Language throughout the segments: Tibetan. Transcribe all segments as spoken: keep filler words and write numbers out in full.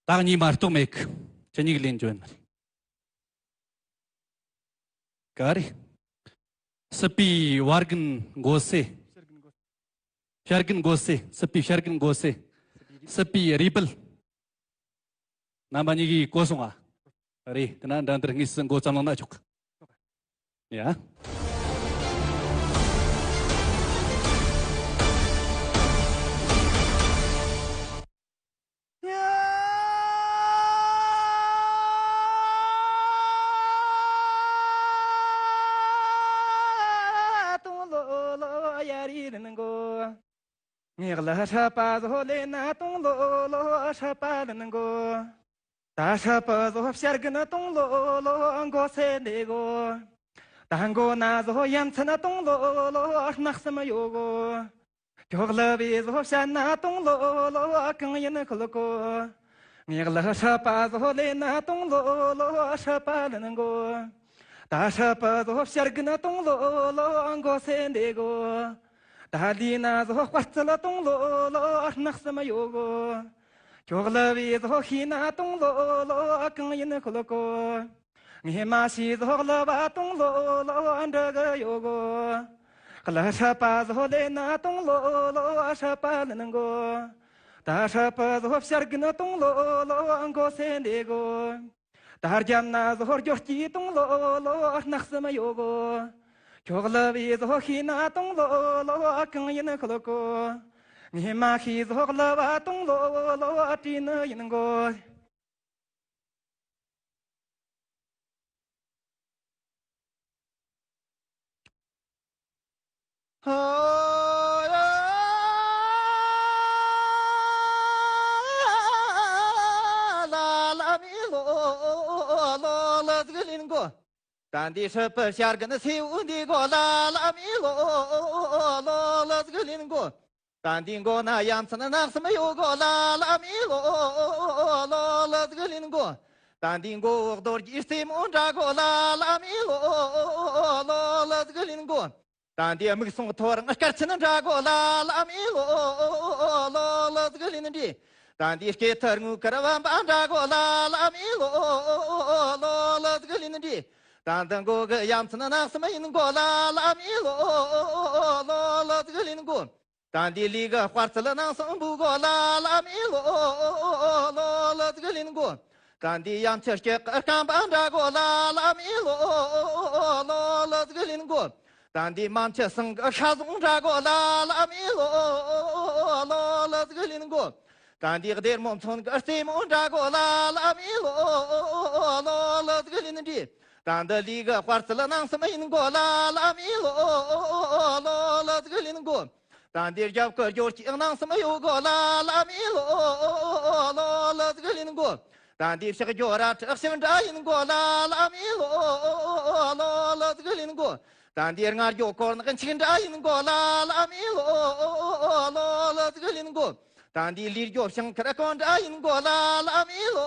བདག་ཉིད་མ་གཏོགས་མེད་གི། ཁྱེད་གཉིས་ཀྱིས་ལེན་རྒྱུ་ཡིན་ནི་རེད། ག་རེ། སྲིད་པའི་བར་རྒྱུན་འགོད་སའི། བྱ་རྒྱུན་འགོད་སའི། སྲིད་པའི་བྱ་རྒྱུན་འགོད་སའི། སྲིད་པའི་རུས་སྦལ། རྣམ་པ་གཉིས་ཀྱིས་གོ་སོང་ང་། རེད། དེ་ན་འགྲན་བསྡུར་དངོས་སུ་འགོ་བརྩམས་གནང་ན་ཆོག་གི། ཡ། སྟོང་ལོ་ལོ་ཡ་རི་ལིན་གོ། ངེག་ལ་སྲབ་པ་ཟོ་ལེ་ན་སྟོང་ལོ་ལོ་སྲབ་པ་ལིན་གོ། ད་སྲབ་པ་ཟོ་བྱ་རྒྱུན་སྟོང་ལོ་ལོ་འགོ་སེ་འདི་གོ། ད་མགོ་ན་ཟོ་ཡ་མཚན་སྟོང་ལོ་ལོ་སྣག་གསུམ་ཡོད་གོ། ཁྱོག་ལ་བའི་ཟོ་བཤད་ན་སྟོང་ལོ་ལོ་གང་ཡིན་ཁུལ་གོ། ངེག་ལ་སྲབ་པ་ཟོ་ལེ་ན་སྟོང་ལོ་ལོ་སྲབ་པ་ལིན་གོ། ད་སྲབ་པ་ཟོ་བྱ་རྒྱུན་སྟོང་ལོ་ལོ་འགོ་སེ་འདི་གོ། ད་ལི་ན་ཟོ་དཔའ་རྩལ་སྟོང་ལོ་ལོ་སྣག་གསུམ་ཡོད་གོ། ཁྱོག་ལ་བའི་ཟོ་ཤེས་ན་སྟོང་ལོ་ལོ་གང་ཡིན་ཁུལ་གོ། ངེ་མ་ཤེས་ཟོ་ལ་བ་སྟོང་ལོ་ལོ་འདྲ་གི་ཡོད་གོ། ཀླུ་སྲབ་པ་ཟོ་ལེ་ན་སྟོང་ལོ་ལོ་སྲབ་པ་ལིན་གོ། ད་སྲབ་པ་ཟོ་བྱ་རྒྱུན་སྟོང་ལོ་ལོ་འགོ་སེ་འདི་གོ། ད་རྒྱབ་ན་ཟོ་རྒྱོ་སྐྱེས་སྟོང་ལོ་ལོ་སྣག་གསུམ་ཡོད་གོ། ཁྱོག་ལ་བའི་ཟོ་ཤེས་ན་སྟོང་ལོ་ལོ་གང་ཡིན་ཁུལ་གོ། ངེ་མ་ཤེས་ཟོ་ལ་བ་སྟོང་ལོ་ལོ་བྲིས་ནི་ཡིན་གོ། ད་འདི་སྲིད་པའི་བྱ་རྒྱུན་སེར་བོ་འདི་གོ་ལ་ལ་མི་ལོ་ལ་ཟིག་ལིན་གོ། ད་འདི་མགོ་ན་ཡ་མཚན་སྣག་གསུམ་ཡོད་གོ་ལ་ལ་མི་ལོ་ལོ་ལ་ཟིག་ལིན་གོ། ད་འདི་མགོ་འོག་རྡོ་རྗེ་རྩེ་མོ་འདྲ་གོ་ལ་ལ་མི་ལོ་ལོ་ལ་ཟིག་ལིན་གོ། ད་འདི་མིག་ཟུང་ཐོ་རངས་སྐར་ཆེན་འདྲ་གོ་ལ་ལ་མི་ལོ་ལོ་ལ་ཟིག་ལིན་འདྲི། ད་འདི་སྐེ་ཐུར་དངུལ་དཀར་བམ་པ་འདྲ་གོ་ལ་ལ་མི་ལོ་ལོ་ལ་ཟིག་ལིན་འདྲི། ད་འདི་མགོ་གི་ཡ་མཚན་སྣག་གསུམ་ཡིན་གོ་ལ་ལ་མི་ལོ་ལོ་ལ་ཟིག་ལིན་གོ། ད་འདི་ལུས་ཀྱི་དཔའ་རྩལ་སྣང་སྲིད་འབུལ་གོ་ལ་ལ་མི་ལོ་ལོ་ལ་ཟིག་ལིན་གོ། ད་འདི་ཡ་མཚན་སྐྱེ་རྐང་པ་འདྲ་གོ་ལ་ལ་མི་ལོ་ལོ་ལ་ཟིག་ལིན་གོ། ད་འདི་མ་མཆེ་ཟངས་ཀྱི་ཤ་ཟུང་འདྲ་གོ་ལ་ལ་མི་ལོ་ལོ་ལ་ཟིག་ལིན་གོ། ད་འདི་སྡེར་མོ་མཚོན་གྱི་རྩེ་མོ་འདྲ་གོ་ལ་ལ་མི་ལོ་ལོ་ལ་ཟིག་ལིན་འདྲི། ད་འདི་ལུས་ཀྱི་དཔའ་རྩལ་སྣང་སྲིད་ཡིན་གོ་ལ་ལ་མི་ལོ་ལོ་ལ་ཟིག་ལིན་གོ། ད་འདི་རྒྱབ་ཀྱི་རྒྱོ་སྐྱེས་སྣང་སྲིད་ཡོད་གོ་ལ་ལ་མི་ལོ་ལོ་ལ་ཟིག་ལིན་གོ། ད་འདི་ཕྱག་རྒྱོ་ར་ཁྲི་ཞིག་འདྲ་ཡིན་གོ་ལ་ལ་མི་ལོ་ལོ་ལ་ཟིག་ལིན་གོ། ད་འདི་ང་རྒྱོ་གོར་ནག་འཆིག་འདྲ་ཡིན་གོ་ལ་ལ་མི་ལོ་ལོ་ལ་ཟིག་ལིན་གོ། ད་འདི་ལུས་རྒྱོ་ཤིང་ཁར་གོན་འདྲ་ཡིན་གོ་ལ་ལ་མི་ལོ་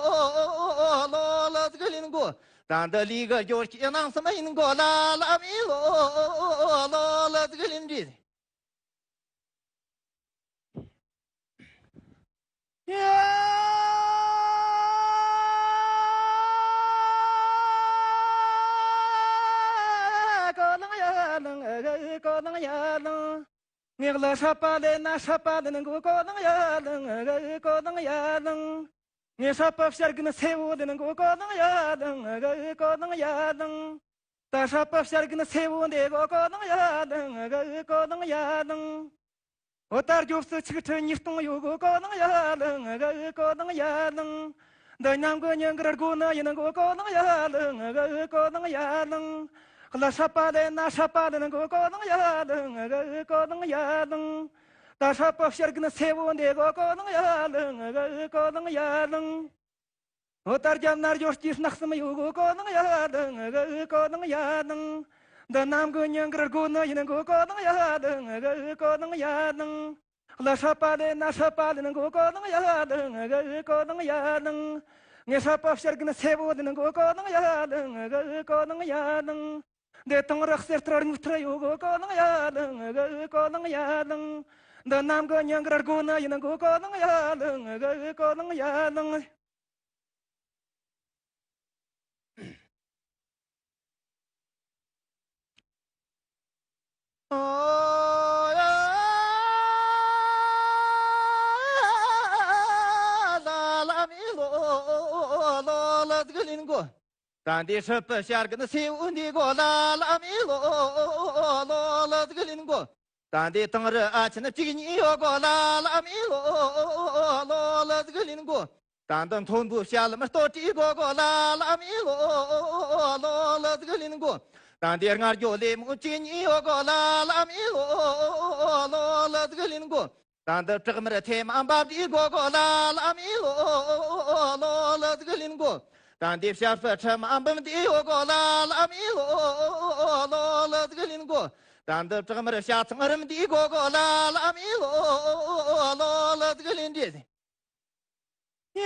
ལོ་ལ་ཟིག་ལིན་གོ། ད་འདི་ལུས་ཀྱི་རྒྱོ་སྐྱེས་སྣང་སྲིད་ཡིན་གོ་ལ་ལ་མི་ལོ་ལོ་ལ་ཟིག་ལིན་འདྲི། ངེག་ལ་སྲབ་པ་ལེན་ན་སྲབ་པ་ལིན་གོ་གོ་ལང་ཡ་ལང་། གོ་ལང་ཡ་ལང་། ངེ་སྲབ་པ་བྱ་རྒྱུན་སེར་བོ་ལིན་གོ་གོ་ལང་ཡ་ལང་། གོ་ལང་ཡ་ལང་། ད་སྲབ་པ་བྱ་རྒྱུན་སེར་བོ་འདི་གོ་གོ་ལང་ཡ་ལང་། གོ་ལང་ཡ་ལང་། འོ་ད་རྒྱོབ་སུ་ཆིག་ཁྲི་ཉིས་སྟོང་ཡོད་གོ་གོ་ལང་ཡ་ལང་། གོ་ལང་ཡ་ལང་། འདི་ཉམས་གི་ཉིན་དཀར་དགོ་ནི་ཡིན་གོ་གོ་ལང་ཡ་ལང་། གོ་ལང་ཡ་ལང་། ཀླུ་སྲབ་པ་ལེན་ན་སྲབ་པ་ལིན་གོ་གོ་ལང་ཡ་ལང་། གོ་ལང་ཡ་ལང་། ད་སྲབ་པ་བྱ་རྒྱུན་སེར་བོ་འདི་གོ་གོ་ལང་ཡ་ལང་། གོ་ལང་ཡ་ལང་། འོ་ད་རྒྱབ་ན་རྒྱོ་སྐྱེས་སྣག་གསུམ་ཡོད་གོ་གོ་ལང་ཡ་ལང་། གོ་ལང་ཡ་ལང་། འདི་ནམ་གི་ཉིན་དཀར་དགོ་ནི་ཡིན་གོ་གོ་ལང་ཡ་ལང་། གོ་ལང་ཡ་ལང་། ཀླུ་སྲབ་པ་ལེན་ན་སྲབ་པ་ལིན་གོ་གོ་ལང་ཡ་ལང་། གོ་ལང་ཡ་ལང་། ངེ་སྲབ་པ་བྱ་རྒྱུན་སེར་བོ་ལིན་གོ་གོ་ལང་ཡ་ལང་། གོ་ལང་ཡ་ལང་། འདི་དུང་རི་གསེར་ཐུར་དངུལ་ཐུར་ཡོད་གོ་གོ་ལང་ཡ་ལང་། གོ་ལང་ཡ་ལང་། འདི་ནམ་གི་ཉིན་དཀར་དགོ་ནི་ཡིན་གོ་གོ་ལང་ཡ་ལང་། གོ་ལང་ཡ་ལང་། ཨོ་ཡ། ལ་ལ་མི་ལོ་ལོ་ལ་ཟིག་ལིན་གོ། ད་འདི་ཧྲི་པི་ཤར་གི་ནི་སེའུ་འདི་གོ་ལ་ལ་མི་ལོ་ལོ་ལ་ཟིག་ལིན་གོ། ད་འདི་དང་རི་ཨ་ཆི་ནི་གཅིག་གཉིས་ཡོད་གོ་ལ་ལ་མི་ལོ་ལོ་ལ་ཟིག་ལིན་གོ། ད་འདི་མཐོན་པོའི་བྱ་ལམ་སྟོད་དྲི་གོ་གོ་ལ་ལ་མི་ལོ་ལོ་ལ་ཟིག་ལིན་གོ། ད་འདི་སྔར་རྒྱོ་ལེ་མོ་གཅིག་གཉིས་ཡོད་གོ་ལ་ལ་མི་ལོ་ལོ་ལ་ཟིག་ལིན་གོ། ད་འདི་བྲག་དམར་ཐེ་མ་འབབ་དྲི་གོ་གོ་ལ་ལ་མི་ལོ་ལོ་ལ་ཟིག་ལིན་གོ། ད་འདི་བྱ་སྤུ་ཁྲི་མ་འབུམ་དྲི་ཡོད་གོ་ལ་ལ་མི་ལོ་ལོ་ལ་ཟིག་ལིན་གོ། ད་འདི་བྲག་དམར་བྱ་ཚང་རིམ་དྲི་གོ་གོ་ལ་ལ་མི་ལོ་ལོ་ལ་ཟིག་ལིན་དྲི། ཡ།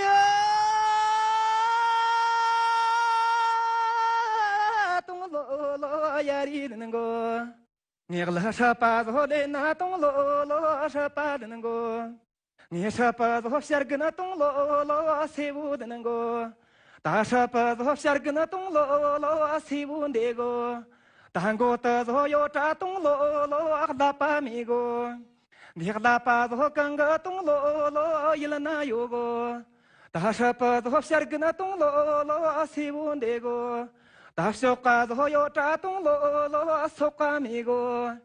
ཏོང་ལོ་ལོ་ཡ་རི་ལིན་གོ། ངེག་ལ་ཧྲ་པ་ཟོ་ལེ་ན་ཏོང་ལོ་ལོ་ཧྲ་པ་ལིན་གོ། ངེ་ཧྲ་པ་ཟོ་ཤར་གི་ན་ཏོང་ལོ་ལོ་སེ་བུ་ལིན་གོ། ད་ཧྲ་པ་ཟོ་ཤར་གི་ན་ཏོང་ལོ་ལོ་སེ་བུ་འདེ་གོ། ད་མགོ་ཏི་ཟོ་ཡོ་ཏྲ་ཏོང་ལོ་ལོ་ལ་པ་མི་གོ། འདི་ལ་པ་ཟོ་གང་གི་ཏོང་ལོ་ལོ་ཡིལ་ན་ཡོ་གོ། ད་ཧྲ་པ་ཟོ་ཤར་གི་ན་ཏོང་ལོ་ལོ་སེ་བུ་འདེ་གོ། ད་ཤོག་ཀ་ཟོ་ཡོ་ཏྲ་ཏོང་ལོ་ལོ་སོག་ཀ་མི་གོ།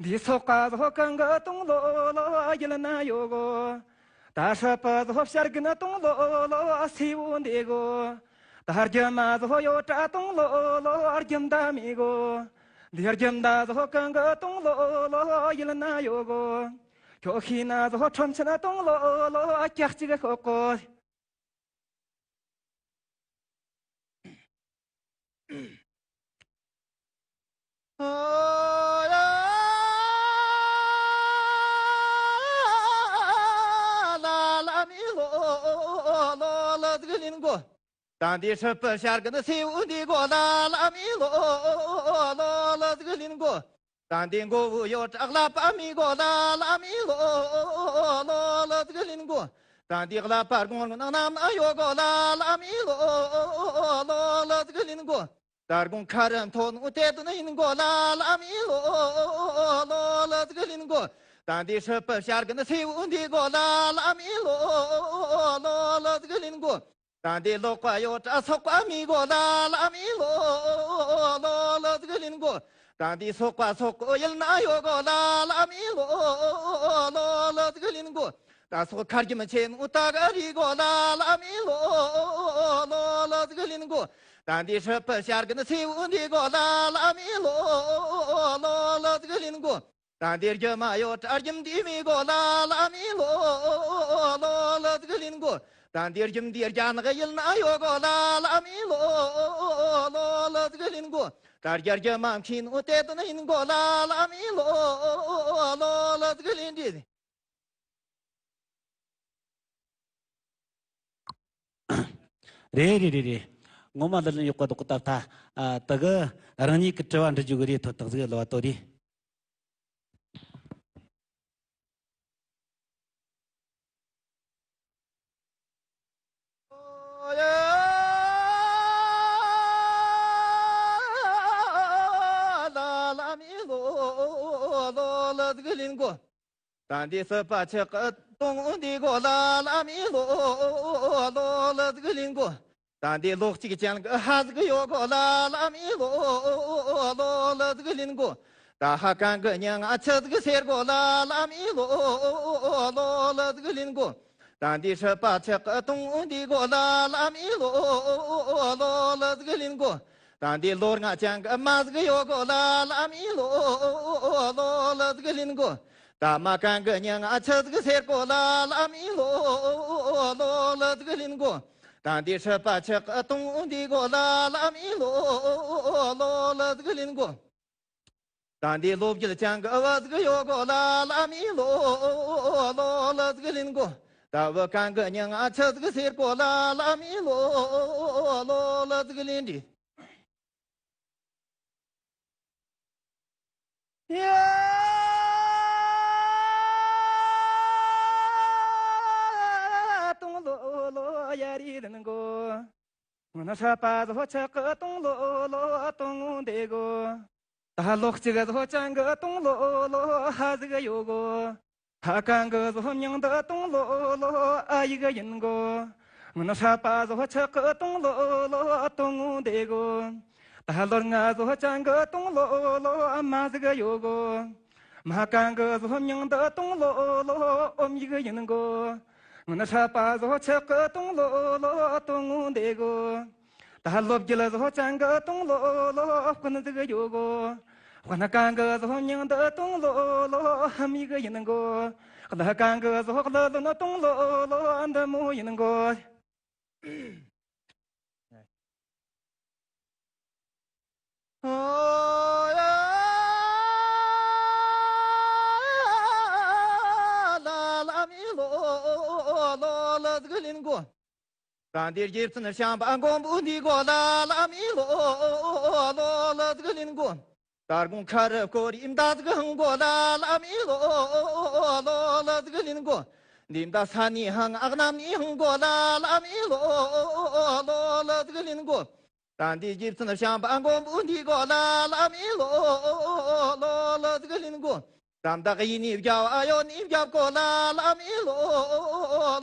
འདི་སོག་ཀ་ཟོ་གང་གི་ཏོང་ལོ་ལོ་ཡིལ་ན་ཡོ་གོ། ད་ཧྲ་པ་ཟོ་ཤར་གི་ན་ཏོང་ལོ་ལོ་སེ་བུ་འདེ་གོ། ད་རྒྱུ་མ་ཟོ་ཡོ་ཏྲ་ཏོང་ལོ་ལོ་རྒྱུ་མདའ་མི་གོ། འདི་རྒྱུ་མདའ་ཟོ་གང་གི་ཏོང་ལོ་ལོ་ཡིལ་ན་ཡོ་གོ། ཁྱོ་ཤི་ན་ཟོ་ཁྲོམ་ཆེ་ན་ཏོང་ལོ་ལོ་ཀྱག་ཅིག་ཤོག་གོ། ཨོ་ཡ། ལ་ལ་མི་ལོ་ལོ་ལ་ཟིག་ལིན་གོ། ད་འདི་ཧྲི་པི་ཤར་གི་ནི་སེའུ་འདི་གོ་ལ་ལ་མི་ལོ་ལོ་ལ་ཟིག་ལིན་གོ། ད་འདི་མགོ་བོ་ཡོ་ཏྲ་ལ་པ་མི་གོ་ལ་ལ་མི་ལོ་ལོ་ལ་ཟིག་ལིན་གོ། ད་འདི་ལ་པ་དགོང་ནང་ནམ་ཡོ་གོ་ལ་ལ་མི་ལོ་ལོ་ལ་ཟིག་ལིན་གོ། ད་དགོང་ཁ་རི་མཐོ་ནོ་དེ་དུ་ནི་ཡིན་གོ་ལ་ལ་མི་ལོ་ལོ་ལ་ཟིག་ལིན་གོ། ད་འདི་ཧྲི་པི་ཤར་གི་ནི་སེའུ་འདི་གོ་ལ་ལ་མི་ལོ་ལོ་ལ་ཟིག་ལིན་གོ། ད་འདི་ལོག་པ་ཡོ་ཏྲ་སོག་པ་མི་གོ་ལ་ལ་མི་ལོ་ལོ་ལ་ཟིག་ལིན་གོ། ད་འདི་སོག་པ་སོག་གོ་ཡིལ་ན་ཡོ་གོ་ལ་ལ་མི་ལོ་ལོ་ལ་ཟིག་ལིན་གོ། ད་སོག་ཁ་རྒྱུ་མ་ཆེ་ནོ་ད་ག་རི་གོ་ལ་ལ་མི་ལོ་ལོ་ལ་ཟིག་ལིན་གོ། ད་འདི་ཧྲི་པི་ཤར་གི་ནི་སེའུ་འདི་གོ་ལ་ལ་མི་ལོ་ལོ་ལ་ཟིག་ལིན་གོ། ད་འདི་རྒྱུ་མ་ཡོ་ཏྲ་རྒྱུ་མདའ་མི་གོ་ལ་ལ་མི་ལོ་ལོ་ལ་ཟིག་ལིན་གོ། ད་འདི་རྒྱུ་མདའ་རྒྱ་ནག་ཡིལ་ན་ཡོ་གོ་ལ་ལ་མི་ལོ་ལོ་ལ་ཟིག་ལིན་གོ། ད་རྒྱ་རྒྱུ་མ་མཁྱེན་ནོ་དེ་དུ་ནི་ཡིན་གོ་ལ་ལ་མི་ལོ་ལོ་ལ་ཟིག་ལིན་དྲི། རེད་རེད་རེད་རེད། ངོ་མ་ལ་ལན་ཡོད་པ་འདུག་གི་ད་ད། ཨ། ད་གི་རང་ཉིད་ཀྱི་དྲི་བ་འདྲི་རྒྱུ་གི་རེད། ཐོ་ཐག་ཟིག་ལ་བ་དོ་རེད། ད་འདི་སྲིད་པ་ཆགས་ཀྱི་དོང་འདི་གོ་ལ་ལ་མི་ལོ་ལོ་ལ་ཟིག་ལིན་གོ། ད་འདི་ལོག་ཅིག་ཅན་གི་ཧ་ཟིག་ཡོད་གོ་ལ་ལ་མི་ལོ་ལོ་ལ་ཟིག་ལིན་གོ། ད་ཧ་གང་གི་མྱིང་ང་ཆི་ཟིག་ཟེར་གོ་ལ་ལ་མི་ལོ་ལོ་ལ་ཟིག་ལིན་གོ། ད་འདི་སྲིད་པ་ཆགས་ཀྱི་དོང་འདི་གོ་ལ་ལ་མི་ལོ་ལོ་ལ་ཟིག་ལིན་གོ། ད་འདི་ལོ་ལྔ་ཅན་གི་མ་ཟིག་ཡོད་གོ་ལ་ལ་མི་ལོ་ལོ་ལ་ཟིག་ལིན་གོ། ད་མ་གང་གི་མྱིང་ང་ཆི་ཟིག་ཟེར་གོ་ལ་ལ་མི་ལོ་ལོ་ལ་ཟིག་ལིན་གོ། ད་འདི་སྲིད་པ་ཆགས་ཀྱི་དོང་འདི་གོ་ལ་ལ་མི་ལོ་ལོ་ལ་ཟིག་ལིན་གོ། ད་འདི་ལོ་བརྒྱད་ཅན་གི་བུ་ཟིག་ཡོད་གོ་ལ་ལ་མི་ལོ་ལོ་ལ་ཟིག་ལིན་གོ། ད་བུ་གང་གི་མྱིང་ང་ཆི་ཟིག་ཟེར་གོ་ལ་ལ་མི་ལོ་ལོ་ལ་ཟིག་ལིན་དྲི། ཡ། དོང་ལོ་ལོ་ཡ་རི་ལིན་གོ། སྔོན་ཧྲ་པ་ཟོ་ཆགས་ཀྱི་དོང་ལོ་ལོ་དོང་འདི་གོ། ད་ལོ་གཅིག་ཟོ་ཅང་གི་དུང་ལོ་ལོ་ཧ་ཟིག་ཡོད་གོ། ལྷ་ཀ་གི་ཟོ་མྱིང་འདི་དུང་ལོ་ལོ་ཨ་ཡིག་ཡིན་གོ། ངན་ཧྲ་པ་ཟོ་ཆག་གི་དུང་ལོ་ལོ་དུང་ངུ་འདེ་གོ། ད་ལོར་ང་ཟོ་ཅང་གི་དུང་ལོ་ལོ་མ་ཟིག་ཡོད་གོ། མ་ཀ་གི་ཟོ་མྱིང་འདི་དུང་ལོ་ལོ་ཨོམ་ཡིག་ཡིན་གོ། ངན་ཧྲ་པ་ཟོ་ཆག་གི་དུང་ལོ་ལོ་དུང་ངུ་འདེ་གོ། ད་ལོ་བརྒྱད་ལ་ཟོ་ཅང་གི་དུང་ལོ་ལོ་དཔོན་ཟིག་ཡོད་གོ། དཔོན་གང་གི་ཟོ་མྱིང་འདི་དུང་ལོ་ལོ་ཧམ་ཡིག་ཡིན་གོ། ལྷ་གང་གི་ཟོ་ཀླུ་ལོན་དུང་ལོ་ལོ་འདི་མོ་ཡིན་གོ། ད་འདིར་རྗེ་བཙུན་བྱམས་པ་མགོན་པོ་འདི་གོ་ལ་ལ་མི་ལོ་ལོ་ལ་ཟིག་ལིན་གོ། ད་དགོང་ཁ་རི་སྐོར་ཡིན་ད་ཟིག་ཧང་གོ་ལ་ལ་མི་ལོ་ལོ་ལ་ཟིག་ལིན་གོ། འདི་ད་ས་ནི་ཧང་ཨག་ནམ་ནི་ཧང་གོ་ལ་ལ་མི་ལོ་ལོ་ལ་ཟིག་ལིན་གོ། ད་འདི་རྗེ་བཙུན་བྱམས་པ་མགོན་པོ་འདི་གོ་ལ་ལ་མི་ལོ་ལོ་ལ་ཟིག་ལིན་གོ། ད་མདའ་ཡིན་ནི་བརྒྱབ་ཨ་ཡོ་ནི་བརྒྱབ་གོ་ལ་ལ་མི་ལོ་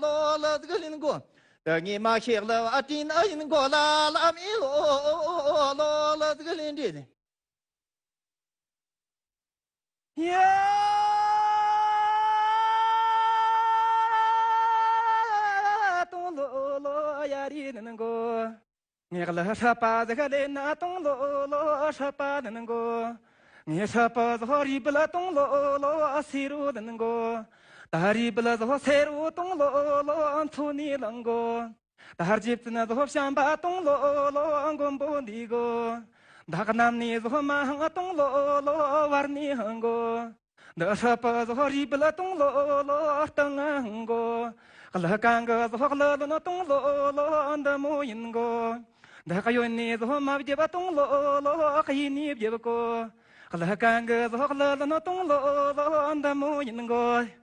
ལོ་ལ་ཟིག་ལིན་གོ། ད་ངས་མ་ཤེས་ལ་ཨ་ཏིན་ཨ་ཡིན་གོ་ལ་ལ་མི་ལོ་ལོ་ལ་ཟིག་ལིན་འདྲི། ཡ་དུང་ལོ་ལོ་ཡ་རི་ནན་གོ། ངས་ལ་ཧྲ་པ་ཟིག་ལེ་ན་དུང་ལོ་ལོ་ཧྲ་པ་ལེན་གོ། ངས་ཧྲ་པ་ཟོ་རི་བུ་ལ་དུང་ལོ་ལོ་སི་རུ་ལེན་གོ། ད་རི་བུ་ལ་ཟོ་སེ་རུ་དུང་ལོ་ལོ་མཚོ་ནི་ལང་གོ། ད་རྗེ་བཙུན་ཟོ་བྱམས་པ་དུང་ལོ་ལོ་མགོན་པོ་འདི་གོ། ད་གནམ་ནི་ཟོ་མ་ཧང་དུང་ལོ་ལོ་བར་ནི་ཧང་གོ། འདི་ཧྲ་པ་ཟོ་རི་བུ་ལ་དུང་ལོ་ལོ་སྟེང་ང་ཧང་གོ། ལྷ་གང་གི་ཟོ་ལ་ལོན་དུང་ལོ་ལོ་འདི་མོ་ཡིན་གོ། འདི་གཡོན་ནི་ཟོ་མ་བརྒྱབ་དུང་ལོ་ལོ་གཡས་ནི་བརྒྱབ་གོ། ལྷ་གང་གི་ཟོ་ལ་ལོན་དུང་ལོ་ལོ་འདི་མོ་ཡིན་གོ།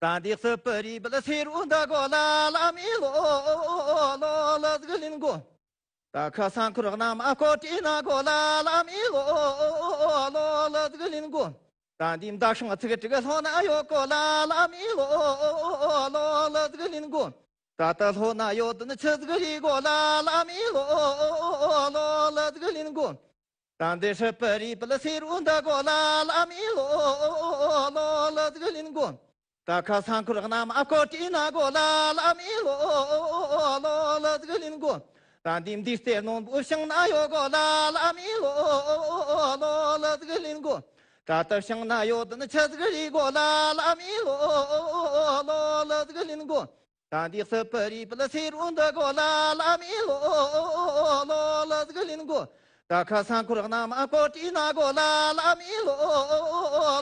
ད་འདི་སི་པི་རི་བལ་སེ་རུ་འདི་གོ་ལ་ལ་མི་ལོ་ལོ་ལ་ཟིག་ལིན་གོ། ད་ཁ་སང་ཁུར་གནམ་ཨ་ཀོ་ཏི་ན་གོ་ལ་ལ་མི་ལོ་ལོ་ལ་ཟིག་ལིན་གོ། ད་འདི་མདའ་ཤིང་ཚིག་དྲུག་ལྷོ་ན་ཡོད་གོ་ལ་ལ་མི་ལོ་ལོ་ལ་ཟིག་ལིན་གོ། ད་ལྟ་ལྷོ་ན་ཡོད་དུ་ནི་ཆི་ཟིག་རི་གོ་ལ་ལ་མི་ལོ་ལོ་ལ་ཟིག་ལིན་གོ། ད་འདི་ཧྲི་པི་རི་པི་ལ་སི་རུ་འདི་གོ་ལ་ལ་མི་ལོ་ལོ་ལ་ཟིག་ལིན་གོ། ད་ཁ་སང་ཁུར་གནམ་ཨ་ཀོ་ཏི་ན་གོ་ལ་ལ་མི་ལོ་ལོ་ལ་ཟིག་ལིན་གོ། ད་འདི་འདི་སྟེ་ནོན་པོ་ཤང་ན་ཡོད་གོ་ལ་ལ་མི་ལོ་ལོ་ལ་ཟིག་ལིན་གོ། ད་ལྟ་ཤང་ན་ཡོད་དུ་ནི་ཆི་ཟིག་རི་གོ་ལ་ལ་མི་ལོ་ལོ་ལ་ཟིག་ལིན་གོ། ད་འདི་སི་པི་རི་པི་ལ་སི་རུ་འདི་གོ་ལ་ལ་མི་ལོ་ལོ་ལ་ཟིག་ལིན་གོ། ད་ཁ་སང་ཁུར་གནམ་ཨ་ཀོ་ཏི་ན་གོ་ལ་ལ་མི་ལོ་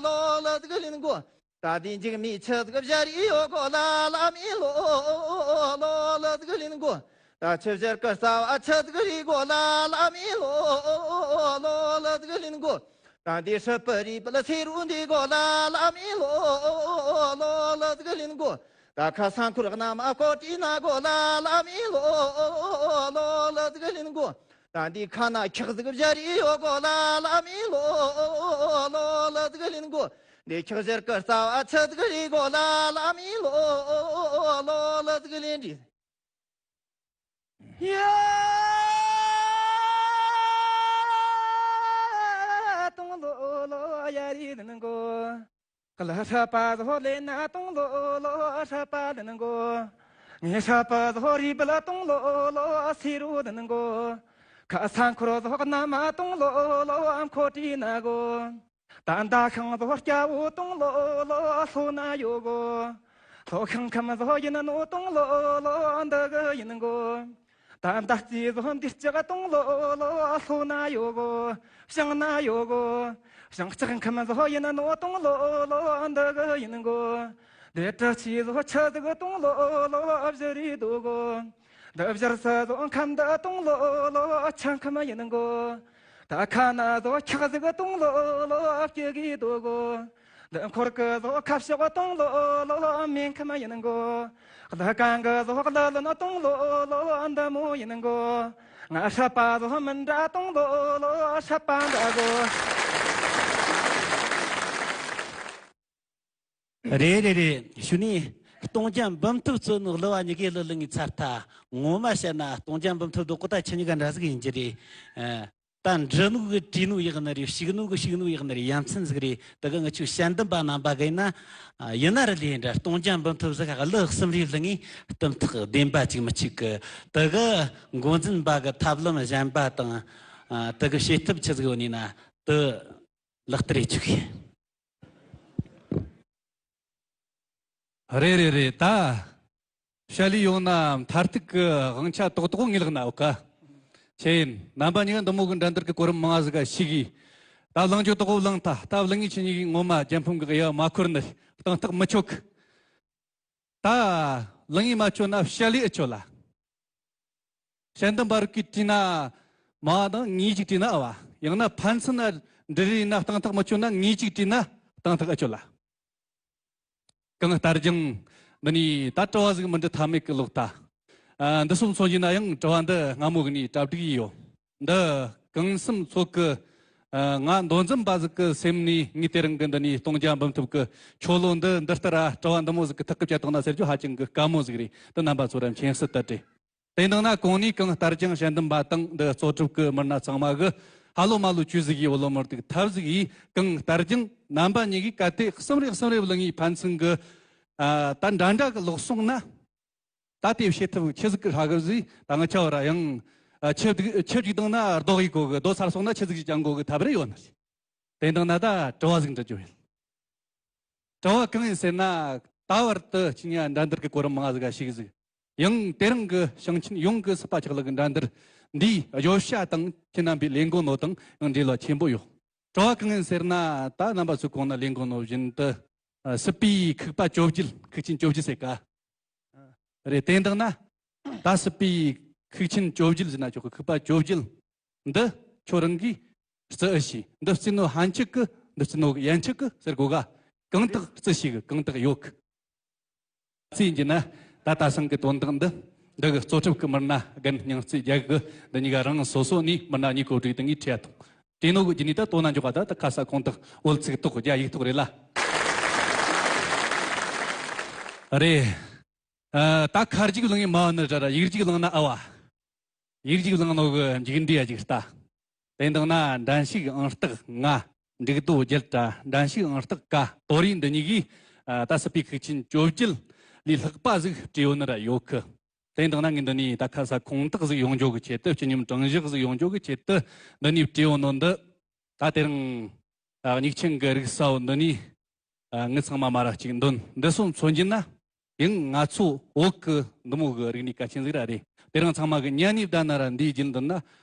ལོ་ལ་ཟིག་ལིན་གོ། ད་འདི་འཇིགས་མེད་ཆི་ཟིག་བཞར་ཡོད་གོ་ལ་ལ་མི་ལོ་ལོ་ལ་ཟིག་ལིན་གོ། ད་ཆི་བཞར་གི་རྩ་བ་ཆི་ཟིག་རི་གོ་ལ་ལ་མི་ལོ་ལོ་ལ་ཟིག་ལིན་གོ། ད་འདི་ཧྲི་པི་རི་པི་ལ་སི་རུ་འདི་གོ་ལ་ལ་མི་ལོ་ལོ་ལ་ཟིག་ལིན་གོ། ད་ཁ་སང་ཁུར་གནམ་ཨ་ཀོ་ཏི་ན་གོ་ལ་ལ་མི་ལོ་ལོ་ལ་ཟིག་ལིན་གོ། ད་འདི་ཁ་ན་ཁྱག་ཟིག་བཞར་ཡོད་གོ་ལ་ལ་མི་ལོ་ལོ་ལ་ཟིག་ལིན་གོ། འདི་ཁྱག་བཞར་གི་རྩ་བ་ཆི་ཟིག་རི་གོ་ལ་ལ་མི་ལོ་ལོ་ལ་ཟིག་ལིན་འདྲི། ཡ་དུང་ལོ་ལོ་ཡ་རི་ནན་གོ། ཀ་ལ་ཧྲ་པ་ཟོ་ལེ་ན་དུང་ལོ་ལོ་ཧྲ་པ་ལེན་གོ། ངས་ཧྲ་པ་ཟོ་རི་བལ་དུང་ལོ་ལོ་སི་རུ་ལེན་གོ། ཁ་སང་ཁུར་ཟོ་གནམ་དུང་ལོ་ལོ་ཨམ་ཁོ་ཏི་ན་གོ། ད་མདའ་ཤིང་ཟོ་སྐྱ་བོ་དུང་ལོ་ལོ་ལྷོ་ན་ཡོད་གོ། ལྷོ་ཤིང་ཁམས་ཟོ་ཡིན་ནོ་དུང་ལོ་ལོ་འདི་གི་ཡིན་གོ། ད་མདའ་རྩེ་ཟོ་འདི་ལྕགས་དུང་ལོ་ལོ་ལྷོ་ན་ཡོད་གོ། བྱང་ན་ཡོད་གོ། བྱང་ལྕགས་ཁམས་ཟོ་ཡིན་ནོ་དུང་ལོ་ལོ་འདི་གི་ཡིན་གོ། དེ་དྲ་ཆི་ཟོ་ཆ་ཟིག་དུང་ལོ་ལོ་བཞི་རི་དུ་གོ། འདི་བཞར་ས་ཟོ་ཁམས་འདི་གཏོང་ལོ་ལོ་ཆང་ཁམས་ཡིན་གོ། ད་ཁ་ན་ཟོ་ཁག་ཟིག་གཏོང་ལོ་ལོ་སྐྱེ་གི་འདུག་གོ། འདི་འཁོར་གི་ཟོ་ཁ་ཕྱོགས་གཏོང་ལོ་ལོ་མིང་ཁམས་ཡིན་གོ། ལ་གང་གི་ཟོ་ལ་ལོན་གཏོང་ལོ་ལོ་འདི་མོ་ཡིན་གོ། ང་ཧྲ་པ་ཟོ་མི་འདྲ་གཏོང་ལོ་ལོ་ཧྲ་པ་འདྲ་གོ། རེད་རེད་རེད། ཞུ་ནི། སྟོང་རྒྱ་འབུམ་ཐུབ་བཙོན་ནོ་གླུ་བ་ཉི་གེ་གླུ་ལེན་ངི་ཚར་ཐ། ངོ་མ་བཤད་ན་སྟོང་རྒྱ་འབུམ་ཐུབ་དོ་ཀོ་ད་ཆ་ཉི་ག་འདྲ་ཟིག་ཡིན་གྱི་རེད། ཨ། ད་འབྲི་ནོ་གི་བྲིས་ནོ་ཡག་ནི་རེད། ཞིག་ནོ་གི་ཤིག་ནོ་ཡག་ནི་རེད། ཡ་མཚན་ཟིག་རེད། དེ་གི་ང་ཆོ་ཤན་འདམ་པ་རྣམ་པ་གི་ན། ཨ། ཡིན་ན་རེད་ལས་འདྲ་སྟོང་རྒྱ་འབུམ་ཐུབ་ཟིག་གླུ་གསུམ་རེ་ལེན་ངི་གཏུམ་ཐག་བདེན་པ་ཅིག་མི་ཆིག་གི། དེ་གི་འགོ་འཛིན་པ་གི་ཐབས་ལམ་གཞན་པ་དང་། ཨ། དེ་གི་བྱེད་ཐབས་ཆི་ཟིག་ཡོད་ནི་ན། དེ་ལག་བསྟར་ཡེ་ཆོག་གི། རེད་རེད་རེད། ད་བཤད་ལས་ཡོང་ན་མཐར་ཐུག་གི་དབང་ཆ་ཏོག་ཏོག་ངའི་ལག་ན་ཡོད་ཀ། ཆེ་ཡིན། རྣམ་པ་གཉིས་ཀ་འདི་མོ་གི་འགྲན་བསྡུར་གི་གོ་རིམ་མང་ཟིག་ག་ཞུགས་གི། ད་ལང་ཅོ་ཏོག་གོ་ལང་ཐ་ད་ལང་ངི་ཆི་ཉི་གི་ངོ་མ་རྒྱལ་ཕམ་གི་གཡའ་མ་འཁོར་ནི། གཏང་ཐག་མི་ཆོད་གི། ད་ལང་ངི་མ་ཆོད་ན་བཤད་ལས་ཨེ་ཆོད་ལ། ཤན་འདམ་པ་རུ་གི་བྲིས་ན་མ་དང་ངེས་ཅིག་བྲིས་ན་ཨ་བ། ཡང་ན་ཕན་ཚུན་ན་འབྲེལ་རེས་ན་གཏང་ཐག་མི་ཆོད་ན་ངེས་ཅིག་བྲིས་ན་གཏང་ཐག་ཨ་ཆོད་ལ། གང་ལྟར་ཀྱང་འདི་ནི་ད་དྲི་བ་ཟིག་མི་འདྲི་ཐབས་མེད་ཀི་ལོག་ད། ཨ། འདི་སོང་ཚོ་ཡིན་ན་ཡང་དྲི་བ་འདི་སྔ་མོ་གི་ནི་གྲ་སྒྲིག་ཡིན་ཡོད། འདི་གང་བསམ་ཚོགས་ཀི། ཨ། ང་མདོ་འཛིན་པ་ཟིག་གི་སེམས་ནས་ངས་དེ་རིང་གི་འདི་ནི་སྟོང་རྒྱ་འབུམ་ཐུབ་ཀི་ཆོ་ལོ་འདི་འདི་ལྟར་ར་དྲི་བ་འདི་མོ་ཟིག་གི་ཐག་གི་བཅད་བཏང་ན་ཟེར་རྒྱུ་ཧ་ཅང་གི་དཀའ་མོ་ཟིག་རེད། འདི་རྣམ་པ་ཚོ་ར་མཁྱེན་གསལ་ལྟར་རེད། དེ་འདང་ན་གོང་ནས་གང་ལྟར་ཀྱང་ཞལ་འདུམ་པ་དང་འདི་གཙོ་སྒྲུབ་ཀྱི་མི་སྣ་ཚང་མ་གི་ཧ་ལོ་མ་ལོ་ཆུ་ཟིག་ཡིས་བོ་ལོ་མོར་དུག་ཐབས་ཟིག་ཡིས། གང་ལྟར་ཀྱང་རྣམ་པ་གཉིས་ཀྱིས་གལ་ཏེ་གསུམ་རེ་གསུམ་རེ་བླུ་ངེས་ཕན་ཚུན་གི། ཨ། ད་འདྲ་འདྲ་གི་ལོག་སོང་ན། ད་དེ་བྱེད་ཐབས་ཆི་ཟིག་གི་ཧྲ་གི་ཟིག་ད་ང་ཆ་བ་ར་ཡང་། ཨ། ཆི་ཟིག་ཆི་ཟིག་བཏང་ན་ལྡོག་ཡི་གོ་གི་ལྡོག་ཚར་སོང་ན་ཆི་ཟིག་ཅིག་ཅང་གོ་གི་ཐབས་རེ་ཡོད་ན། དེ་འདང་ན་ད་དྲི་བ་ཟིག་འདྲི་རྒྱུ་ཡིན། དྲི་བ་གང་ཡིན་ཟེར་ན། ད་བར་དུ་ཁྱི་ཉ་འགྲན་བསྡུར་གི་གོ་རིམ་མང་ཟིག་ག་ཞུགས་ཟིག་ཡང་དེ་རིང་གི་ཞིང་ཆེན་ཡོངས་ཀྱི་སྲིད་པ་ཆགས་ལུགས་ཀྱི་འགྲན་བསྡུར་འདིའི་བརྗོད་བྱ་དང་ཁྱེད་རྣམ་པའི་ལས་འགུལ་ནོ་དང་ཡང་འབྲེལ་བ་ཆེན་པོ་ཡོད། དྲི་བ་གང་ཡིན་ཟེར་ན། ད་རྣམ་པ་ཚོས་གོང་ན་ལས་འགུལ་ནོ་བཞིན་དུ། ཨ། སྲིད་པའི་ཁུག་པ་བཅོ་བརྒྱད། ཁུག་ཆེན་བཅོ་བརྒྱད་ཟེར་ག་རེད། དེ་འདང་ན། ད་སྲིད་པའི་ཁུག་ཆེན་བཅོ་བརྒྱད་ཟེར་ན་ཆོག་གི། ཁུག་པ་བཅོ་བརྒྱད། འདི་ཁྱོད་རང་གིས་བརྩི་ཨེ་ཤེས། འདི་བརྩི་ནོ་ཧན་ཆི་གི། འདི་བརྩི་ནོ་ཡན་ཆི་གི་ཟེར་གོ་ག་གང་དག་བརྩི་ཤེས་གི། གང་དག་ཡོད་གི། བརྩིས་ཡིན་གྱི་ན། ད་ད་སང་གི་དོན་དག་འདི། འདི་གི་གཙོ་ཁྲིད་གི་མི་སྣ་རྒན་སྙིང་རྩེ་རྒྱལ་གི་འདི་གཉིས་ཀ་རང་སོ་སོ་ནས་མི་སྣ་གཉིས་གོ་སྒྲིག་དང་ངས་ཁྲིད་ཐོང་། དྲིས་ནོ་གི་རྒྱུ་ནི་ད་དོ་ན་འཇོག་པ་ད་ད་ཁ་ས་ཁོང་དག་འོལ་ཚིག་ཐོག་རྒྱ་ཡིག་ཐོག་རེད་ལ། རེད། ཨ། ད་ཁ་རྒྱུག་ལང་ངི་མ་ནི་ར་ར་ཡིག་རྒྱུག་ལང་ན་ཨ་བ། ཡིག་རྒྱུགས་བླངས་ནོ་གི་མཇུག་འབྲས་ཡ་ཅིག་ལྟ། དེ་འདང་ན་འགྲན་ཞུགས་ཨང་རྟགས་ལྔ། འབྲུག་རྡོ་རྒྱལ་དྲ་འགྲན་ཞུགས་ཨང་རྟགས་ཀ་དོ་རི་འདི་གཉིས་ཀྱིས། ཨ། ད་སྲིད་པའི་ཁུག་ཆེན་བཅོ་བརྒྱད་ལས་ལྷག་པ་ཟིག་བྲིས་ཡོད་ནི་ར་ཡོད་གི། དེ་འདང་ན་ངས་འདི་ནས་ད་ཁ་ས་ཁོང་དག་ཟིག་ཡོང་འཇོག་གི་ཆེད་དུ། སྤྱི་སྙོམས་དྲང་གཞག་ཟིག་ཡོང་འཇོག་གི་ཆེད་དུ་འདི་ནས་བྲིས་ཡོད་ནོ་འདི། ད་དེ་རིང་། ཨ། གཉུག་ཆེན་གི་རིག་ས་བོ་འདི་ནས། ཨ། ངི་ཚང་མ་མ་ར་གཅིག་འདོན། འདི་སོང་མཚོན་གྱི་ན། ཡང་ང་ཚོ་བོད་གི་འདི་མོ་གི་རིག་གནས་གལ་ཆེན་ཟིག་ར་རེད། དེ་རིང་ཚང་མ་གི་ཉན་ནས་བསྡད་ན་ར་འདིའི་རྒྱུན་འདི་ན་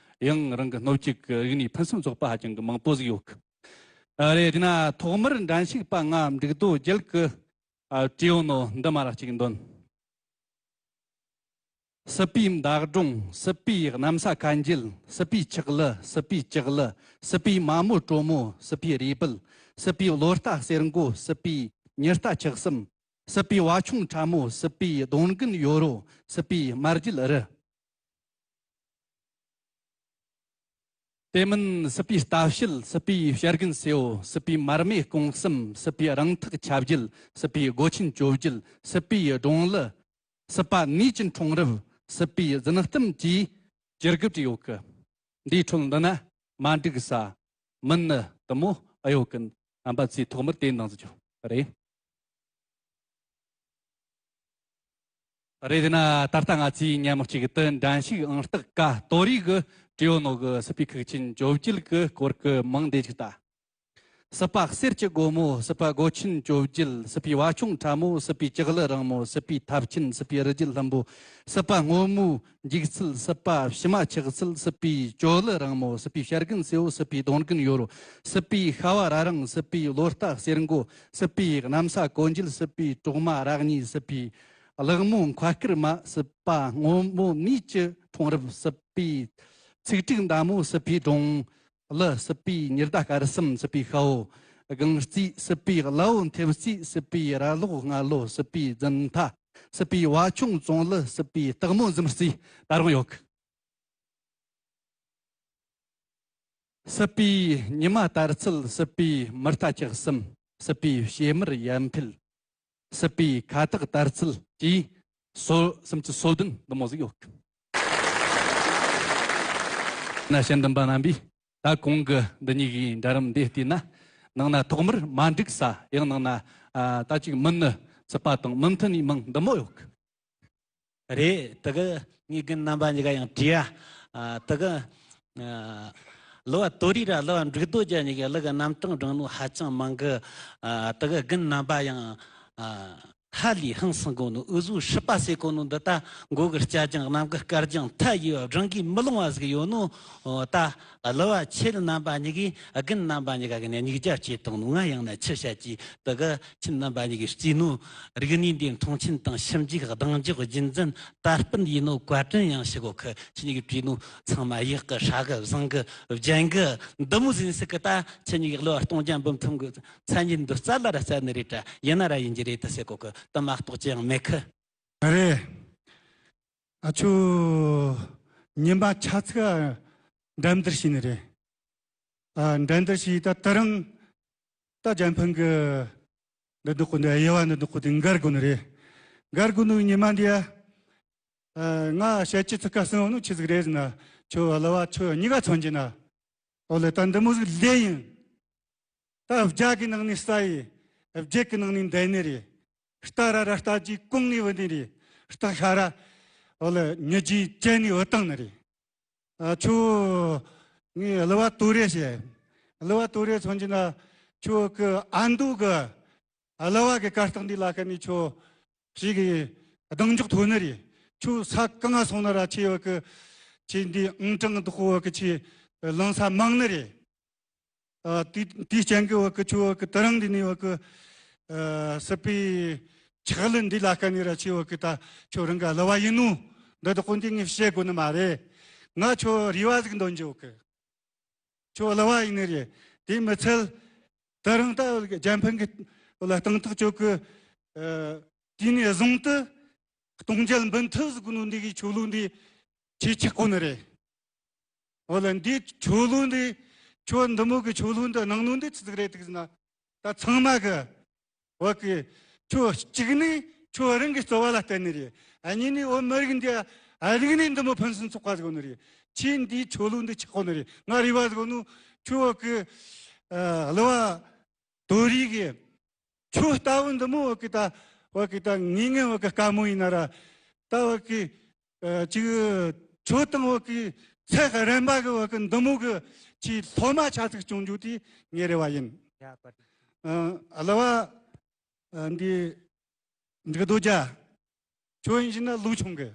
ཡང་རང་གི་སྣོད་བཅུད་གི་རིག་གནས་ཕུན་སུམ་ཚོགས་པ་ཧ་ཅང་གི་མང་པོ་ཟིག་ཡོད་གི། ཨ། རེད། དེ་ན་ཐོག་མར་འགྲན་ཞུགས་པ་ལྔ་འབྲུག་རྡོ་རྒྱལ་གི། ཨ། བྲིས་ཡོད་ནོ་འདི་མ་ར་གཅིག་འདོན། སྲིད་པའི་མདའ་སྒྲོང་། སྲིད་པའི་གནམ་ས་ཁ་འགྱེལ། སྲིད་པའི་ཆག་ལི། སྲིད་པའི་ལྕགས་ལི། སྲིད་པའི་མ་མོ་གྲོ་མོ། སྲིད་པའི་རུས་སྦལ། སྲིད་པའི་ལོ་རྟ་གསེར་མགོ། སྲིད་པའི་ཉི་རྟ་ཆག་གསུམ། སྲིད་པའི་བ་ཆུང་ཁྲ་མོ། སྲིད་པའི་རྡུང་རྒན་ཡོ་རོ། སྲིད་པའི་དམར་རྒྱུད་རི། དེ་མིན་སྲིད་པའི་རྟ་བཤལ། སྲིད་པའི་བྱ་རྒན་སེའུ། སྲིད་པའི་མར་མེ་སྐོང་གསུམ། སྲིད་པའི་རང་ཐག་ཆབ་རྒྱུད། སྲིད་པའི་སྒོ་ཆེན་བཅོ་བརྒྱད། སྲིད་པའི་སྒྲུང་གླུ། སྲིད་པ་ནུས་ཀྱི་འཁྲུངས་རབས། སྲིད་པའི་རྫུན་གཏམ་བཅས་བཅུ་དགུ་བྲིས་ཡོད་གི། འདིའི་ཁྲོད་འདི་ན་མ་འགྲིག་ས་མིན་ནི་དུ་མོ་ཨེ་ཡོད་གི། རྣམ་པ་ཚོས་ཐོག་མར་དེ་འདང་ཟིག་རྒྱོབ། རེད། རེད། དེ་ན་ད་ལྟ་ང་ཚོས་མཉམ་མོ་གཅིག་ཏུ་འགྲན་ཞུགས་ཨང་རྟགས་ཀ་དོ་རི་གི་བྲིས་ཡོད་ནོ་གི་སྲིད་པའི་ཁུག་ཆེན་བཅོ་བརྒྱད་གི་སྐོར་གི་མིང་འདི་ཅིག་ལྟ། སྲིད་པ་གསེར་གྱི་སྒོ་མོ། སྲིད་པ་སྒོ་ཆེན་བཅོ་བརྒྱད། སྲིད་པའི་བ་ཆུང་ཁྲ་མོ། སྲིད་པའི་ལྕགས་ལི་རིང་མོ། སྲིད་པའི་ཐབ་ཆེན། སྲིད་པའི་རི་རྒྱལ་ལྷུན་པོ། སྲིད་པ་སྔོན་མོའི་འཇིགས་ཚུལ། སྲིད་པ་བྱེ་མ་ཆགས་ཚུལ། སྲིད་པའི་ཇོ་ལི་རིང་མོ། སྲིད་པའི་བྱ་རྒན་སེའུ། སྲིད་པའི་རྡུང་རྒན་ཡོ་རོ། སྲིད་པའི་ཤ་བ་རྭ་རིང་། སྲིད་པའི་ལོ་རྟ་གསེར་མགོ། སྲིད་པའི་གནམ་ས་གོ་འཇིལ། སྲིད་པའི་གྲོག་མ་རྭ་གཉིས། སྲིད་པའི་ གླག་མོ་མཁའ་དཀར་མ་སྲིད་པ། སྔོན་མོ་ནས་ཀྱི་འཁྲུངས་རབས་སྲིད་པའི། ཚིག་ཁྲིག་མདའ་མོ་སྲིད་པའི་སྒྲུང་། གླུ་སྲིད་པའི་ཉི་ཟླ་སྐར་གསུམ་སྲིད་པའི་ཤྭོ། སྒང་རྩིས་སྲིད་པའི་གླ་བོ་མཐེབ་རྩིས་སྲིད་པའི་ར་ལོག་སྔ་ལོ་སྲིད་པའི་རྫུན་མཐའ་སྲིད་པའི་བ་ཆུང་བཙོང་གླུ་སྲིད་པའི་སྟག་མོ་འཛུམ་རྩིས་ད་རུང་ཡོད་གི། སྲིད་པའི་ཉི་མ་དར་ཚིལ། སྲིད་པའི་མུ་རྟ་ཁྱག་གསུམ། སྲིད་པའི་བྱེ་མར་ཡར་འཕེལ། སྲིད་པའི་ཁ་བཏགས་དར་ཚིལ་གྱིས་སོ་སུམ་ཅུ་སོ་བདུན་འདི་མོ་ཟིག་ཡོད་གི། ན་དཔྱད་འདེམས་པ་རྣམ་པས་ད་གོང་གི་འདི་གཉིས་ཀྱི་འདྲ་རིམ་འདི་བལྟས་ན། ནང་ན་ཐོག་མར་མ་འགྲིག་ས། ཡང་ནང་ན་ཨ་ད་ཅིག་མུན་ནི་ཚུད་པ་དང་མུ་མཐུད་ནས་མང་འདི་མོ་ཡོད་གི། རེད། དེ་གི་ངའི་རྒན་རྣམ་པ་གཉིས་ཀ་ཡང་བྲིས་ཡ། ཨ་དེ་གི་ཨ་གླུ་བ་དོ་རི་ར་གླུ་བ་འབྲུག་རྡོ་རྗེ་གཉིས་ཀྱི་གླུ་གི་རྣམ་གྲངས་བགྲངས་ནོ་ཧ་ཅང་མང་གི། ཨ་དེ་གི་རྒན་རྣམ་པ་ཡང་ཨ་ཧ་ལས་ཧང་སང་གོ་ནོ། འུ་ཟོའི་སྲིད་པ་ཟེར་གོ་ནོ་འདི་ད་མགོ་གི་སྐྱ་རྒྱང་གནམ་གི་སྐར་རྒྱང་མཐའ་ཡས་པ་བགྲང་གིས་མི་ལོང་བ་ཟིག་ཡོད་ནོ། ད་གླུ་བ་ཁྱེད་རྣམ་པ་གཉིས་ཀྱིས་རྒན་རྣམ་པ་གཉིས་ཀ་གི་ནས་མིག་རྒྱ་བསྐྱེད་བཏང་ནོ། ང་ཡང་ན་ཆི་བཤད་ཀྱི། དེ་གི་ཁྱེད་རྣམ་པ་གཉིས་ཀྱིས་བརྩིས་ནོ་རིག་གནས་འདིའི་མཐོང་ཆེན་དང་ཞིབ་འཇུག་གདེང་འཇོག་རྒྱུན་འཛིན་དར་སྤེལ་ཡིན་ནོ་བཀའ་དྲིན་ཡང་ཞུ་གོ་གི། ཁྱེད་གཉིས་ཀྱིས་བྲིས་ནོ་ཚང་མ་ཡག་གི། ཧྲ་གི། བཟང་གི། རྒྱན་གི། འདི་མོ་ཟིན་ཟིག་གི། ད་ཁྱེད་གཉིས་ཀྱིས་གླུ་བ་སྟོང་རྒྱ་འབུམ་ཐུམ་གི་མཚན་ཉིད་འདི་རྩ་ལ་ར་རྩ་ནི་རེད་དྲ། ཡིན་ན་ར་ཡིན་གྱི་རེད་ད་ཟེར་གོ་གི། དེ་མ་གཏོགས་ཅི་ཡང་མེད་གི། རེད། ཨ་ཆོ་ཉི་མ་ཆ་ཚིག་འགྲན་བསྡུར་བྱས་ནི་རེད། ཨ་འགྲན་བསྡུར་བྱས། ད་དེ་རིང་ད་འཇམ་དཔལ་གི་འདི་འདུག་གོ། འདི་དབྱེ་བ་འདི་འདུག་གོ། དེ་འགལ་དགོས་ནི་རེད། འགལ་དགོས་ནི་ཉི་མ་འདི་ཡ། ཨ་ང་བཤད་ཀྱི་ཚིག་ཁ་སང་ནོ་ཆི་ཟིག་རེད་ཟེར་ན། ཁྱོད་གླུ་བ་ཁྱོད་གཉིས་ཀ་མཚོན་གྱི་ན། ཨོ་ལེ། ད་འདི་མོ་ཟིག་ལས་ཡིན། ད་བརྒྱ་གི་ནང་ནས་རྩ་ཡི། བརྒྱད་གི་ནང་ནས་འདས་ནི་རེད། རྟ་ར་ར་རྟ་རྒྱུག་གོང་ནས་བུད་ནི་རེད། རྟ་ཤ་ར་ཨོ་ལེ་ཉི་རྒྱུན་བཅད་ནས་བུད་བཏང་ནི་རེད། ཨ་ཁྱོད་ངས་གླུ་བ་དོ་རེ་བྱས། གླུ་བ་དོ་རེ་མཚོན་གྱི་ན། ཁྱོད་གི་ཨ་མདོ་གི་གླུ་བ་གི་གར་སྟེགས་འདི་ལ་ཁ་ནས་ཁྱོད་ཞིག་གི་གདེང་འཇོག་ཐོན་ནི་རེད། ཁྱོད་ས་གང་ང་སོང་ན་ར་ཁྱེད་བ་གི་ཁྱེད་འདི་ཨང་གྲངས་བདག་པོ་བ་གི་ཁྱེད་ལངས་ས་མང་ནི་རེད། ཨ་དེ་དེའི་རྐྱེན་གི་བ་གི་ཁྱོད་བ་གི་དེ་རིང་འདི་ནས་བ་གི་ཨ་སྲིད་པའི་ཆག་ལུད་འདི་ལ་ཁ་ནས་ར་ཁྱེད་བ་གི་ད་ཁྱོད་རང་གི་གླུ་བ་ཡིན་ནོ་འདི་དག་གོ་འདི་ངས་བཤད་དགོས་ནི་མ་རེད། ང་ཁྱོད་རེ་བ་ཟིག་འདོན་རྒྱུ་བ་གི། ཁྱོད་གླུ་བ་ཡིན་ནི་རེད། དེ་མི་ཚད། ད་རུང་ད་འཇམ་དཔལ་གི་ལ་སྟེང་ཐག་ཆོད་གི། ཨ་དེ་ནས་བཟུང་དུ་སྟོང་རྒྱལ་འབུམ་ཐུབ་ཟེར་གོ་ནོ་འདི་གི་ཆོས་ལུགས་འདི་ཆེས་ཆག་གོ་ནི་རེད། འོ་ལ་འདི་ཆོས་ལུགས་འདི་ཁྱོད་འདི་མོ་གི་ཆོས་ལུགས་འདི་གནང་ནོ་འདི་ཆི་ཟིག་རེད་འདུག་ཟེར་ན། ད་ཚང་མ་གི་བ་གི་ཁྱོད་གཅིག་ནི་ཁྱོད་རང་གི་རྩོལ་བ་ལ་བརྟེན་ནི་རེད། ཨ་གཉིས་ནི་བོད་མི་རིགས་འདི་ཨ་རིག་གནས་འདི་མོ་ཕུན་སུམ་ཚོགས་པ་ཟིག་ཡོད་ནི་རེད། ཁྱེད་འདིའི་ཆོས་ལུགས་འདི་ཆགས་གོ་ནི་རེད། ང་རེ་བ་ཟིག་ཡོད་ནོ་ཁྱོད་བ་གི་ཨ་གླུ་བ་དོ་རིག་གི་ཁྱོད་ལྟ་བུ་འདི་མོ་བ་གི་ད་བ་གི་ད་ངེས་ངེས་བ་གི་དཀའ་མོ་ཡིན་ན་ར་ད་བ་གི་ཨ་ཅིག་ཁྱོད་དང་བ་གི་ཚེ་རིམ་པ་གི་བ་གི་འདི་མོ་གི་ཅིག་སློབ་མ་ཆ་ཚིག་སྐྱོང་རྒྱུ་དེ་ངའི་རེ་བ་ཡིན། ཨ་གླུ་བ་ཨ་འདི་འབྲུག་རྡོ་རྗེ། ཁྱོད་ཡིན་ན་ལོ་ཆུང་གི།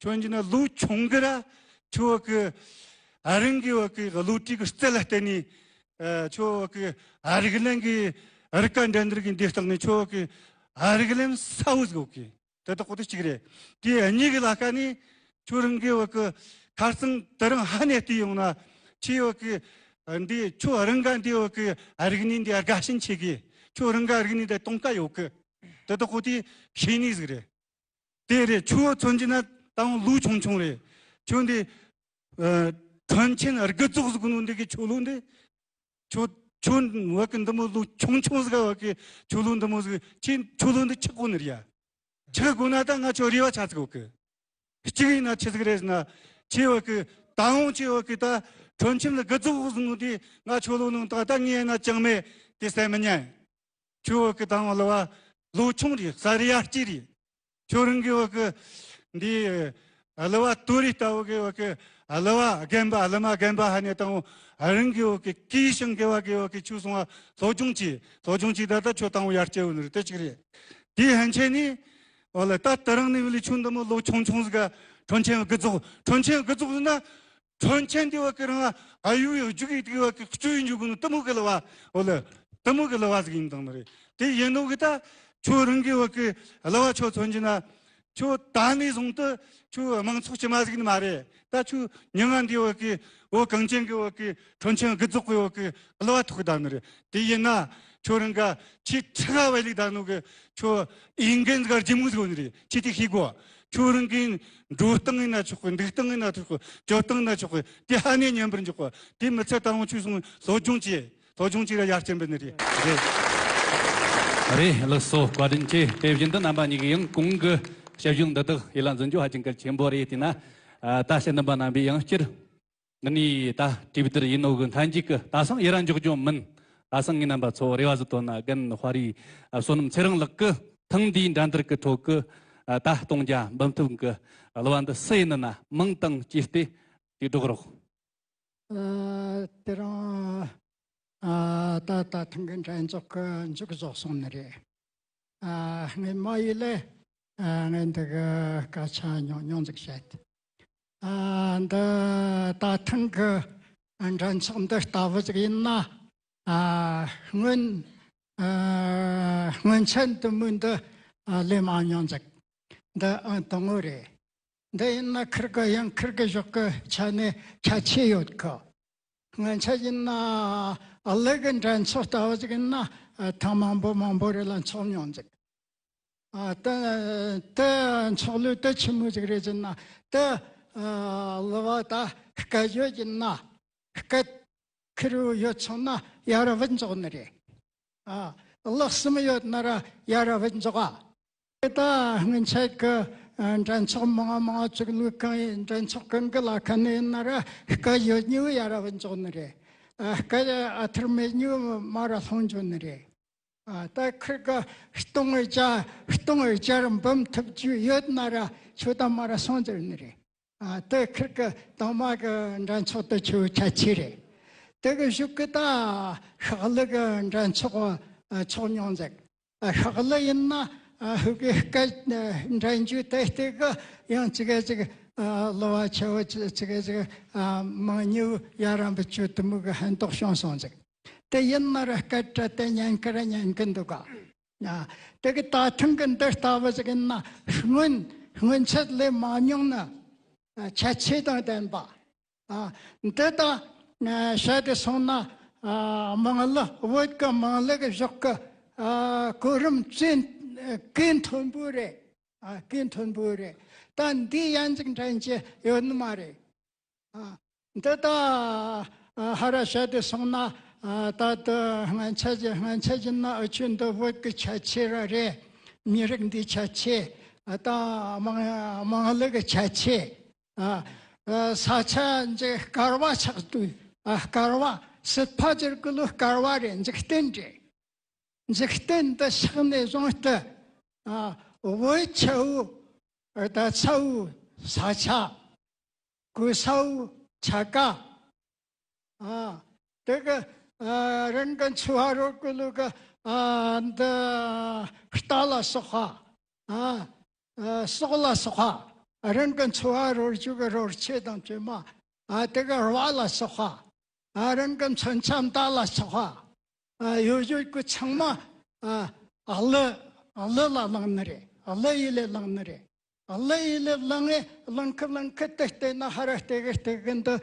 ཁྱོད་ཡིན་ན་ལོ་ཆུང་གི་ར་ཁྱོད་གི་ཨ་རང་གི་བ་གི་བློ་གྲོས་གི་རྩལ་ལ་བརྟེན་ནས་ཨ་ཁྱོད་གི་ཨ་རིག་ལེན་གི་རིག་ག་འགྲན་བསྡུར་གི་འདི་སྟེང་ནས་ཁྱོད་གི་ཨ་རིག་ལེན་ས་བོ་ཟིག་ཡོད་གི། དེ་དག་པོ་དེ་གཅིག་རེད། དེ་གཉིས་ཀྱི་ལ་ཁ་ནས་ཁྱོད་རང་གི་བ་གི་ཁ་སང་དེ་རིང་ཧ་ནས་བལྟས་ཡོང་ན་ཁྱེད་བ་གི་འདི་ཁྱོད་རང་ག་འདི་བ་གི་ཨ་རིག་གནས་འདི་དགའ་ཞེན་ཆེ་གི། ཁྱོད་རང་ག་རིག་གནས་འདི་གཏོང་ཀ་ཡོད་གི། དེ་དག་པོ་དེ་ཤེས་ནི་ཟིག་རེད། དེ་རེད། ཁྱོད་མཚོན་གྱི་ན་ད་ལོ་ཆུང་ཆུང་རེད། ཁྱོད་འདི་ཨ་ཁྲོན་ཆེན་དགུ་རྫོགས་ཟིག་ནོ་འདི་གི་ཆོས་ལུགས་འདི། ཁྱོད་ཁྱོད་བ་གི་འདི་མོ་ལོ་ཆུང་ཆུང་ཟིག་བ་གི་ཆོས་ལུགས་འདི་མོ་ཟིག་ཁྱེད་ཆོས་ལུགས་འདི་ཆགས་གོ་ནི་རེད་ཡ། ཆགས་དགོས་ན་ད་ང་ཁྱོད་རེ་བ་ཆ་ཟིག་ཡོད་གི། གཅིག་ཡིན་ན་ཆི་ཟིག་རེད་ཟེར་ན། ཁྱེད་བ་གི་ད་འོང་ཁྱེད་བ་གི་ད་ཁྲོན་ཆེན་ལ་དགུ་རྫོགས་ཟིག་ནོ་དེ་ང་ཆོས་ལུགས་ནང་ད་ད་ངས་ན་ཅང་མེད་དེ་ཟེར་མི་ཉན། ཁྱོད་བ་གི་ད་འོང་གླུ་བ་ལོ་ཆུང་རེད། ས་རི་ཡར་སྐྱེས་རེད། ཁྱོད་རང་གི་བ་གི་འདི་གླུ་བ་དོ་རི་ལྟ་བུ་གི་བ་གི་གླུ་བ་རྒན་པ་གླུ་མ་རྒན་པ་ཧ་ནས་དང་རང་གི་བ་གི་སྐྱེས་ཤིང་གི་བ་གི་བ་གི་ཆོས་སོང་བ་སློབ་སྦྱོང་བྱས། སློབ་སྦྱོང་བྱས་ད་ལྟ་ཁྱོད་དང་བོ་ཡར་སྐྱེ་བོ་ནི་རེད། དེ་གཅིག་རེད། དེའི་ཕན་ཆད་ནི་འོ་ལ་ད་ད་རང་ནི་བ་ལི་ཆུང་འདི་མོ་ལོ་ཆུང་ཆུང་ཟིག་ག་ཁྲོན་ཆེན་དགུ་རྫོགས། ཁྲོན་ཆེན་དགུ་རྫོགས་ཟེར་ན། ཁྲོན་ཆེན་དེ་བ་གི་རང་ཨ་ཡུ་ཡུ་རྒྱུག་གི་དེ་བ་གི་སྐྱོ་ཡི་འཇུག་གི་ནི་དེ་མོ་གི་གླུ་བ། འོ་ལ་དེ་མོ་གི་གླུ་བ་ཟིག་ཡིན་དང་ནི་རེད། དེ་ཡིན་ནོ་གི་ད་ ཁྱོད་རང་གི་བོད་གི་གླུ་བ་ཆོ་མཚོན་གྱི་ན། ཁྱོད་ད་ནས་བཟུང་སྟེ་ཁྱོད་དམངས་ཚོགས་ཀྱི་མ་ཟིག་ནི་མ་རེད། ད་ཁྱོད་མྱི་ང་འདི་བོད་གི་བོད་གངས་ཅན་གི་བོད་གི་ཁྲོན་ཆེན་དགུ་རྫོགས་གི་བོད་གི་གླུ་བ་ཐོག་གི་ད་ནི་རེད། དེ་ཡིན་ན་ཁྱོད་རང་ག་ཁྱི་ཁྲི་ག་བའི་ལིག་ད་ནོ་གི་ཁྱོད་ཨིན་གན་གར་ཇི་མུ་ཟིག་ནི་རེད། ཁྱི་དེ་ཤེས་གོ། ཁྱོད་རང་གི་འགྲོ་སྟངས་ཡིན་ན་ཆོག་གི། འདུག་སྟངས་ཡིན་ན་ཆོག་གི། སྤྱོད་སྟངས་ཡིན་ན་ཆོག་གི། དེ་ཧ་ནས་ཉན་པར་འཇུག་གོ། དེ་མི་ཚད་ད་རུང་ཆོས་སོང་སློབ་སྦྱོང་བྱེད། སློབ་སྦྱོང་ཅིག་ལ་ཡར་བསྐྱལ་འབད་ནི་རེད། རེད། རེད། ལགས་སོ། བཀའ་དྲིན་ཆེ། དེ་བཞིན་དུ་རྣམ་པ་གཉིས་ཀྱིས་ཡང་གོང་གི་ཞབས་ཞུ་འདི་དག་ཡིད་ལ་འཛིན་རྒྱུ་ཧ་ཅང་གལ་ཆེན་པོ་རེད། དེས་ན་ཨ་ད་ཞལ་འདོན་པ་རྣམ་པས་ཡང་སྤྱིར་འདི་ནས་ད་གྲོས་བསྡུར་ཡིན་ནོ་གི་མཐའ་མཇུག་གི་ད་སང་ཡི་རང་འཇོག་རྒྱུ་མིན། ད་སང་ངས་རྣམ་པ་ཚོ་རེ་བ་ཟིག་བཏོན་ན། རྒན་དཔའ་རིས་བསོད་ནམས་ཚེ་རིང་ལགས་ཀྱིས་ཐེངས་འདིའི་འགྲན་བསྡུར་གི་ཁྲོད་ཀྱི་ཨ་ད་སྟོང་རྒྱ་འབུམ་ཐུབ་ཀྱི་གླུ་བ་འདི་སུ་ཡིན་ན་མིང་དང་བཅས་ཏེ་དེ་སྒྲོག་རོགས། ཨ་དེ་རིང་ཨ་ད་ད་ཐེངས་ཀྱི་འགྲན་ཚོགས་ཀྱི་མཇུག་རྫོགས་སོང་ནི་རེད། ཨ་ངས་མ་ཡིན་ལས་ཨ་ངས་འདི་གི་སྐད་ཆ་ཉུང་ཉུང་ཟིག་བཤད། ཨ་འདི་ད་ཐེངས་ཀྱི་འགྲན་ཚོགས་འདི་ལྟ་བུ་ཟིག་ཡིན་ན། ཨ་སྔོན་ཨ་སྔོན་ཆད་འདི་མོ་འདི་ཨ་ལས་མང་ཉུང་ཟིག་འདི་ཨང་དང་པོ་རེད། འདི་ཡིན་ན་ཁིར་གི་ཡང་ཁིར་གི་ཞོགས་གི་ཆ་ནས་ཁྱད་ཆོས་ཡོད་གི། སྔོན་ཆད་ཡིན་ན་ཨ་ལི་གི་འགྲན་ཚོགས་ལྟ་བུ་ཟིག་ཡིན་ན་ཨ་ཐེངས་མང་པོ་མང་པོ་རེ་ལ་འཚོགས་མྱོང་ཟིག་ཨ་ད་ད་འཚོགས་ལུགས་ད་ཆི་མོ་ཟིག་རེད་ཟེར་ན། ད་ཨ་གླུ་བ་ད་སྐད་ཡོད་ཡིན་ན་སྐད་ཁེར་བོ་ཡོད་སོང་ན་ཡར་བུད་འཇོག་ནི་རེད། ཨ་གླུ་གསུམ་ཡོད་ན་ར་ཡར་བུད་འཇོག་ཨ། ད་སྔོན་ཆད་ཀྱི་ཨ་འགྲན་ཚོགས་མང་མང་ཚུགས་ལུགས་གང་ཡིན། འགྲན་ཚོགས་གང་གི་ལ་ཁ་ནས་ཡིན་ན་ར་སྐད་ཡོད་ཉིའུ་ཡར་བུད་འཇོག་ནི་རེད། ཨ་སྐད་ཨ་ཐུར་མེད་ཉིའུ་མར་ལྷུང་འཇོག་ནི་རེད། ཨ་ད་ཁིར་གི་སྟོང་བརྒྱ་སྟོང་བརྒྱར་འབུམ་ཐུབ་རྒྱུ་ཡོད་ན་ར་ཁྱོད་ད་མར་སོང་ཟེར་ནི་རེད། ཨ་དེ་ཁིར་གི་དང་མ་གི་འགྲན་ཚོགས་དེ་ཆེས་ཁྱད་ཆོས་རེད། དེ་གི་གཞུག་གི་ད་ཤག་ལི་གི་འགྲན་ཚོགས་ཨ་འཚོགས་མྱོང་ཟིག་ཨ་ཤག་ལི་ཡིན་ན་ཨ་ཧུ་གི་སྐད་འགྲན་རྒྱུ་དེ་སྟེ་གི་ཡང་ཅི་ག་ཅིག་ཨ་གླུ་བ་ཆེ་བོ་ཅི་ཅི་ག་ཅིག་ཨ་མང་ཉུང་ཡར་རམ་པ་ཆུ་དུ་མུ་གི་ཧན་ཏོག་བྱུང་སོང་ཟིག་དེ་ཡིན་ན་ར་སྐད་སྒྲ་དེ་ཉན་གི་ར་ཉན་གི་འདུག་ག་ཨ་དེ་གི་ད་ཐེངས་གི་འདི་ལྟ་བུ་ཟིག་ཡིན་ན་སྔོན་སྔོན་ཆད་ལས་མང་ཉུང་ནི་ཨ་ཁྱད་ཆོས་དང་ལྡན་པ། ཨ་འདི་ད་ཨ་བཤད་དེ་སོང་ན་ཨ་དམངས་གླུ་བོད་ཀྱི་དམངས་གླུ་གི་ཞོགས་ཀྱི་ཨ་གོ་རིམ་བཙན་གོས་མཐོན་པོ་རེད། ཨ་གོས་མཐོན་པོ་རེད། ད་འདི་ཡན་ཅིག་འགྲན་གྱི་ཡོད་ནི་མ་རེད། ཨ་འདི་ད་ཨ་ཧ་ར་བཤད་དེ་སོང་ན་ཨ་ད་དུ་སྔན་ཆད་ཀྱི་སྔན་ཆད་ཀྱི་ན་ཨ་ཆོས་འདི་བོད་ཀྱི་ཁྱད་ཆོས་ར་རེད། མི་རིགས་འདི་ཁྱད་ཆོས། ཨ་ད་དམངས་དམངས་གླུ་གི་ཁྱད་ཆོས། ཨ་ཨ་ས་ཆ་འདི་དཀར་བ་ཆགས་དུས་ཨ་དཀར་བ་སྲིད་པ་ཟེར་གི་ལོ་དཀར་བ་རེད། འཇིག་རྟེན་རེད། འཇིག་རྟེན་འདི་ཆགས་ནས་བཟུང་སྟེ་ཨ་བོད་ཆེ་བོ་ཨ་ད་ཚ་བོ་ས་ཆ། གོས་ས་བོ་ཆ་ག་ཨ་དེ་གི་ཨ་རང་གི་འཚོ་བ་རོལ་གི་ལུགས་གི་ཨ་འདི་རྟ་ལ་སོགས་པ། ཨ་ཨ་སྲོག་ལ་སོགས་པ། རང་གི་འཚོ་བ་རོལ་རྒྱུ་གི་རོལ་ཆས་དང་བཅས་མ། ཨ་དེ་གི་རྦ་ལ་སོགས་པ། ཨ་རང་གི་མཚོན་ཆ་མདའ་ལ་སོགས་པ། ཨ་ཡོད་ཡོད་ཀྱི་ཚང་མ་ཨ་གླུ་གླུ་ལ་བླངས་ནི་རེད། གླུ་ཡིས་ལས་བླངས་ནི་རེད། གླུ་ཡིས་ལས་བླངས་ངེ་བླངས་ཁི་བླངས་ཁི་དེ་བལྟས་ན་ཧ་ར་སྟེ་གི་སྟེ་གི་འདི་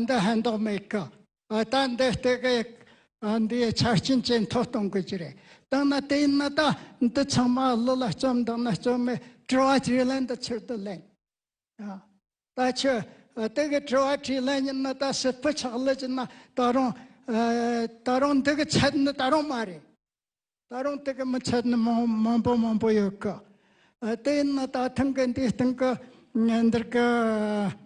འདི་ཧན་ཏོག་མེད་གི་ཨ་ད་འདི་སྟེ་གི་ཨ་འདི་ཆ་རྐྱེན་ཅན་མཐོ་གཏོང་དགོས་ཀྱི་རེད། བཏང་ན་དེ་ཡིན་ན་ད་འདི་ཚང་མ་གླུ་ལ་རྩོམ་བཏང་ན་རྩོམ་མེད་དྲི་བ་དྲིས་ལན་འདི་ཚུར་དུ་ལེན། ཨ་ད་ཁྱོད་ཨ་དེ་གི་དྲི་བ་དྲིས་ལན་ཡིན་ན་ད་སྲིད་པ་ཆགས་ལེ་ཅི་ན་ད་རུང་ཨ་ད་རུང་འདི་གི་ཚད་ནི་ད་རུང་མ་རེད། ད་རུང་དེ་གི་མི་ཚད་ནི་མང་མང་པོ་མང་པོ་ཡོད་གི་ཨ་དེ་ཡིན་ན་ད་ཐེངས་གི་འདིའི་སྟེང་གི་ངན་འདིར་གི་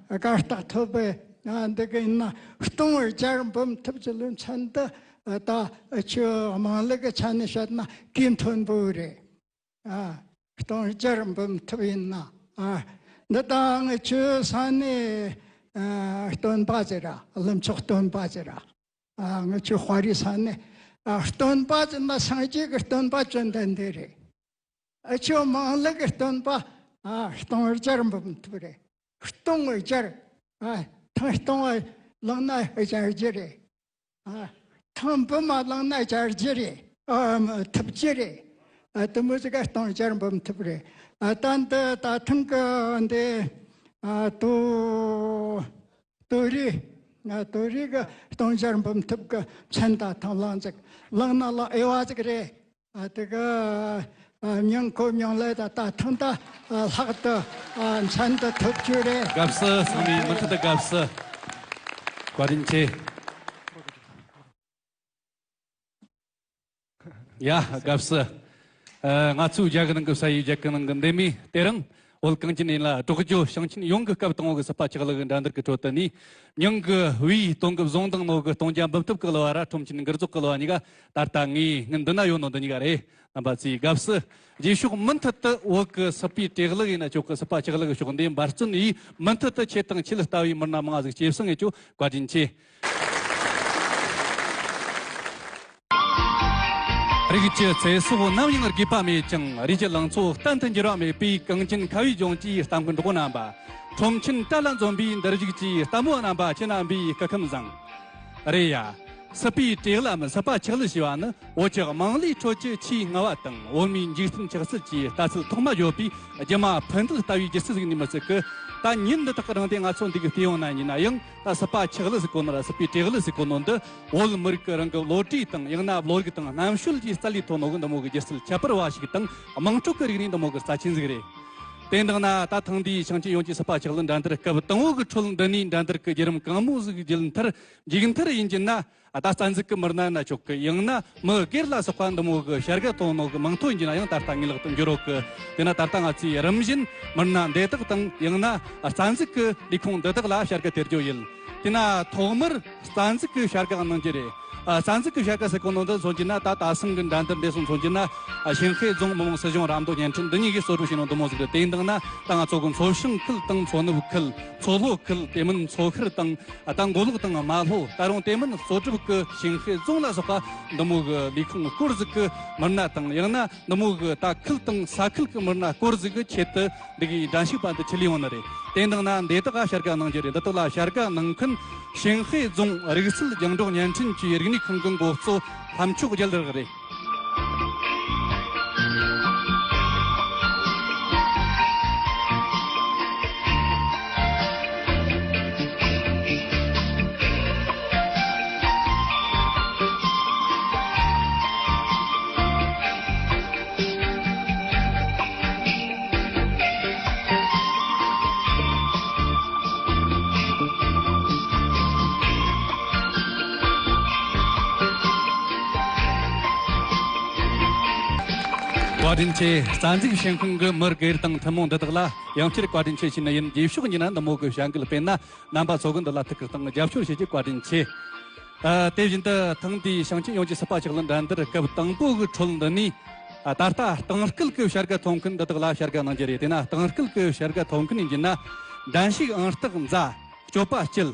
དགའ་རྟགས་ཐོབ་པའི་ཨ་འདི་གི་ཡིན་ན་སྟོང་བརྒྱར་འབུམ་ཐུབ་ཀྱི་ལོ་མཚན་འདི་ཨ་ད་ཁྱོད་དམངས་གླུ་གི་ཆ་ནས་བཤད་ན་གོས་མཐོན་པོ་རེད། ཨ་སྟོང་བརྒྱར་འབུམ་ཐུབ་ཡིན་ན། ཨ་འདི་དང་ཆོས་ས་ནས་ཨ་སྟོན་པ་ཟེར་ར། ཀླུ་མཆོག་སྟོན་པ་ཟེར་ར། ཨ་ང་ཆོས་དཔའ་རིས་ས་ནས་ཨ་སྟོན་པ་ཟེར་ན་སངས་རྒྱས་ཀྱི་སྟོན་པ་བཅོམ་ལྡན་འདས་རེད། ཨ་ཆོས་དམངས་གླུ་གི་སྟོན་པ་ཨ་སྟོང་བརྒྱར་འབུམ་ཐུབ་རེད། སྟོང་བརྒྱར། ཨ་ཐེངས་སྟོང་བ་བླངས་ན་བརྒྱ་བརྒྱ་རེད། ཨ་ཐེངས་འབུམ་མ་བླངས་ན་བརྒྱ་བརྒྱ་རེད། ཨ་ཐུབ་རྒྱུ་རེད། ཨ་དེ་མོ་ཟིག་ག་སྟོང་ཆར་འབུམ་ཐུབ་རེད། ཨ་ད་འདི་ད་ཐེངས་གི་འདི་ཨ་དོ་དོ་རི་ཨ་དོ་རི་གི་སྟོང་ཆར་འབུམ་ཐུབ་གི་མཚན་ད་ཐང་ལང་ཟིག་ལང་ན་ལ་ཨེ་བ་ཟིག་རེད། ཨ་དེ་གི་ཨ་མྱང་ཁོ་མྱང་ལས་ད་ད་ཐེངས་ད་ཨ་ལྷག་ཏུ་ཨ་མཚན་ད་ཐུབ་རྒྱུ་རེད། དགའ་བསུ། ཚང་མས་མུ་མཐུད་དུ་དགའ་བསུ། བཀའ་དྲིན་ཆེ། ཡ། དགའ་བསུ། ཨ་ང་ཚོའི་རྒྱ་གི་ནང་གི་ས་ཡི་རྒྱ་གི་ནང་གི་འདི་མི་དེ་རིང་བོད་གངས་ཅན་ཡིན་ལ་གྲོགས་ཇོ་ཞིང་ཆེན་ཡོངས་ཀྱི་སྐབས་དང་པོ་གི་ཚོགས་པ་ཆགས་ལུགས་ཀྱི་འགྲན་བསྡུར་གྱི་ཁྲོད་དུ་ནི་མྱང་གི་བུའི་སྟོང་གི་བཟུང་དང་ནོ་གི་སྟོང་རྒྱ་འབུམ་ཐུབ་གི་གླུ་བ་ར་ཁྲོམ་ཆེན་གུར་རྫོགས་གི་གླུ་བ་གཉིས་ཀ་ད་ལྟ་ངའི་སྔུན་འདི་ན་ཡོད་ནོ་འདི་གཉིས་ཀ་རེད། རྣམ་པ་ཚོས་དགའ་བསུ། རྗེས་ཕྱོགས་མུ་མཐུད་དུ་བོད་ཀྱི་སྲིད་པའི་བྲེལ་ལུགས་ཡིན་ན་ཆོག་གི། སྲིད་པ་ཆགས་ལུགས་ཕྱོགས་འདི་འབད་བརྩོན་ཡིས་མུ་མཐུད་དུ་ཁྱེད་དང་ཁྱེད་ལྟ་བུའི་མི་སྣ་མང་ཟིག་སྐྱེད་སྲིང་ངེད་ཆོ་བཀའ་དྲིན་ཆེ། རིགས་ཀྱི་ཚེ་སྲོག་ནམ་ཡང་རྒས་པ་མེད་ཅིང་། རིགས་ཀྱི་ལང་ཚོ་གཏན་དུ་འགྱུར་བ་མེད་པའི་གངས་ཅན་ཁ་བའི་ལྗོངས་ཀྱི་གཏམ་གྱི་འབྲོག་རྣམ་པ། ཁྲོམ་ཆེན་བཀྲ་ལ་འཛོམས་པའི་འདིར་བཞུགས་ཀྱི་ལྟད་མོ་རྣམ་པ། ཁྱེད་རྣམ་པའི་སྐུ་ཁམས་བཟང་། རེད་ཡ། སྲིད་པའི་བྲེལ་ལམ་སྲིད་པ་ཆགས་ལུགས་ཞེས་པ་ནི་བོད་ཀྱི་དམངས་གླུའི་ཁྲོད་ཀྱི་ཆེས་སྔ་བ་དང་བོད་མིའི་འཇིག་རྟེན་ཆགས་ཚུལ་གྱི་ལྟ་ཚུལ་ཐོག་མ་བརྗོད་པའི་རྒྱུ་མ་ཕུ་འདུལ་ལྟ་བུའི་སྒྱུ་རྩལ་ཟིག་ནི་མི་ཚད་ཀི། ད་ཉིན་འདི་དག་གི་རིང་དེ་ང་ཚོ་འདི་གི་བལྟས་ཡོང་ན་ཡིན་ན་ཡང་ད་སྲིད་པ་ཆགས་ལུགས་ཟེར་གོ་ནོ་ར་སྲིད་པའི་བྲེལ་ལུགས་ཟེར་གོ་ནོ་འདི་བོད་མི་རིགས་ཀྱི་རང་གི་བློ་གྲོས་དང་ཡང་ན་བློ་རིག་དང་རྣམ་དཔྱོད་ཀྱིས་རྩ་ལས་ཐོན་ནོ་གི་འདི་མོ་གི་སྒྱུ་རྩལ་ཁྱད་པར་བ་ཞིག་དང་དམངས་ཁྲོད་ཀྱི་རིག་གནས་འདི་མོ་གི་རྩ་ཆེན་ཟིག་རེད། དེ་འདང་ན་ད་ཐེངས་འདིའི་ཞིང་ཆེན་ཡོངས་ཀྱི་སྲིད་པ་ཆགས་ལུགས་འགྲན་བསྡུར་སྐབས་དང་པོ་གི་ཁྲོད་འདི་ནས་འགྲན་བསྡུར་གྱི་བརྒྱུད་རིམ་གང་མོ་ཟིག་བརྒྱུད་མཐར་མཇུག་མཐར་ཡིན་གྱི་ན། ཨ་ད་རྩ་འཛུགས་ཀྱི་མི་སྣ་ན་ཆོག་གི། ཡང་ན་མི་སྒེར་ལ་སོགས་པ་འདི་མོ་གི་བྱ་དགའ་ཐོབ་ནོ་གི་མིང་ཐོ་ཡིན་གྱི་ན་ཡང་ད་ལྟ་ངེས་ལག་ཏུ་འགྱུར་རོགས་གི། དེ་ན་ད་ལྟ་ང་ཚོས་རིམ་བཞིན་མི་སྣ་འདི་དག་དང་ཡང་ན་རྩ་འཛུགས་ཀྱི་ལས་ཁུངས་འདི་དག་ལ་བྱ་དགའ་སྟེར་རྒྱུ་ཡིན། དེ་ན་ཐོག་མར་རྩ་འཛུགས་ཀྱི་བྱ་དགའ་གནང་རྒྱུ་རེད། ཨ་རྩ་འཛུགས་ཀྱི་བྱ་དགའ་ཟེར་གོ་ནོ་འདི་མཚོན་གྱི་ན་ད་ད་སང་གི་འགྲན་བསྡུར་འདི་སོང་མཚོན་གྱི་ན། ཨ་ཞིན་ཧེ་རྫོང་མི་དམངས་སྲིད་གཞུང་རམ་འདེགས་བརྙན་འཕྲིན་འདི་གཉིས་ཀྱིས་གཙོ་སྒྲུབ་བྱས་ནོ་འདི་མོ་ཟིག་རེད། དེ་འདང་ན་ད་ང་ཚོ་གི་མཚོ་བྱང་ཁུལ་དང་མཚོ་ནུབ་ཁུལ། མཚོ་ལྷོ་ཁུལ། དེ་མིན་མཚོ་ཤར་དང་ཨ་ད་མགོ་ལོག་དང་རྨ་ལྷོ། ད་རུང་དེ་མིན་གཙོ་སྒྲུབ་ཀྱི་ཞིན་ཧེ་རྫོང་ལ་སོགས་པ་འདི་མོ་གི་ལས་ཁུངས་སྐོར་ཟིག་གི་མི་སྣ་དང་ཡང་ན་འདི་མོ་གི་ད་ཁུལ་དང་ས་ཁུལ་གྱི་མི་སྣ་སྐོར་ཟིག་གི་ཆེད་དུ་འདི་གི་འགྲན་ཞུགས་པ་འདི་ཆེད་ལས་ཡོང་ནི་རེད། དེ་འདང་ན་འདི་དག་ག་བྱ་དགའ་གནང་རྒྱུ་རེད། འདི་དག་ལ་བྱ་དགའ་གནང་མཁན་ཞིན་ཧེ་རྫོང་རིག་རྩལ་རྒྱང་སྒྲོག་བརྙན་འཕྲིན་ཅུས་རིག་གནས་ཁང་གི་འགོ་གཙོ་ལྷམ་མཆོག་རྒྱལ་ལགས་རེད། བཀའ་དྲིན་ཆེ། རྩ་འཛུགས་ཞིང་ཁང་གི་མི་སྒེར་དང་ཐུན་མོང་འདི་དག་ལ་ཡང་བསྐྱར་བཀའ་དྲིན་ཆེ་ཞུ་ནི་ཡིན། རྗེས་ཕྱོགས་ཡིན་ན་འདི་མོ་གི་བྱ་འགུལ་སྤེལ་ན་རྣམ་པ་ཚོ་གི་འདི་ལ་ཐུགས་ཁུར་དང་རྒྱབ་སྐྱོར་བྱེད་རྒྱུ་བཀའ་དྲིན་ཆེ། ཨ་དེ་བཞིན་དུ་ཐེངས་འདིའི་ཞིང་ཆེན་ཡོངས་ཀྱི་སྲིད་པ་ཆགས་ལུགས་འགྲན་བསྡུར་སྐབས་དང་པོ་གི་ཁྲོད་འདི་ནས་ཨ་ད་ལྟ་གཏིང་སྐུལ་གྱི་བྱ་དགའ་ཐོབ་མཁན་འདི་དག་ལ་བྱ་དགའ་གནང་རྒྱུ་རེད། དེ་ན་གཏིང་སྐུལ་གྱི་བྱ་དགའ་ཐོབ་མཁན་ཡིན་རྒྱུ་ན། འགྲན་ཞུགས་ཨང་རྟགས་རྩ་སྤྱོད་པ་སྐྱིད།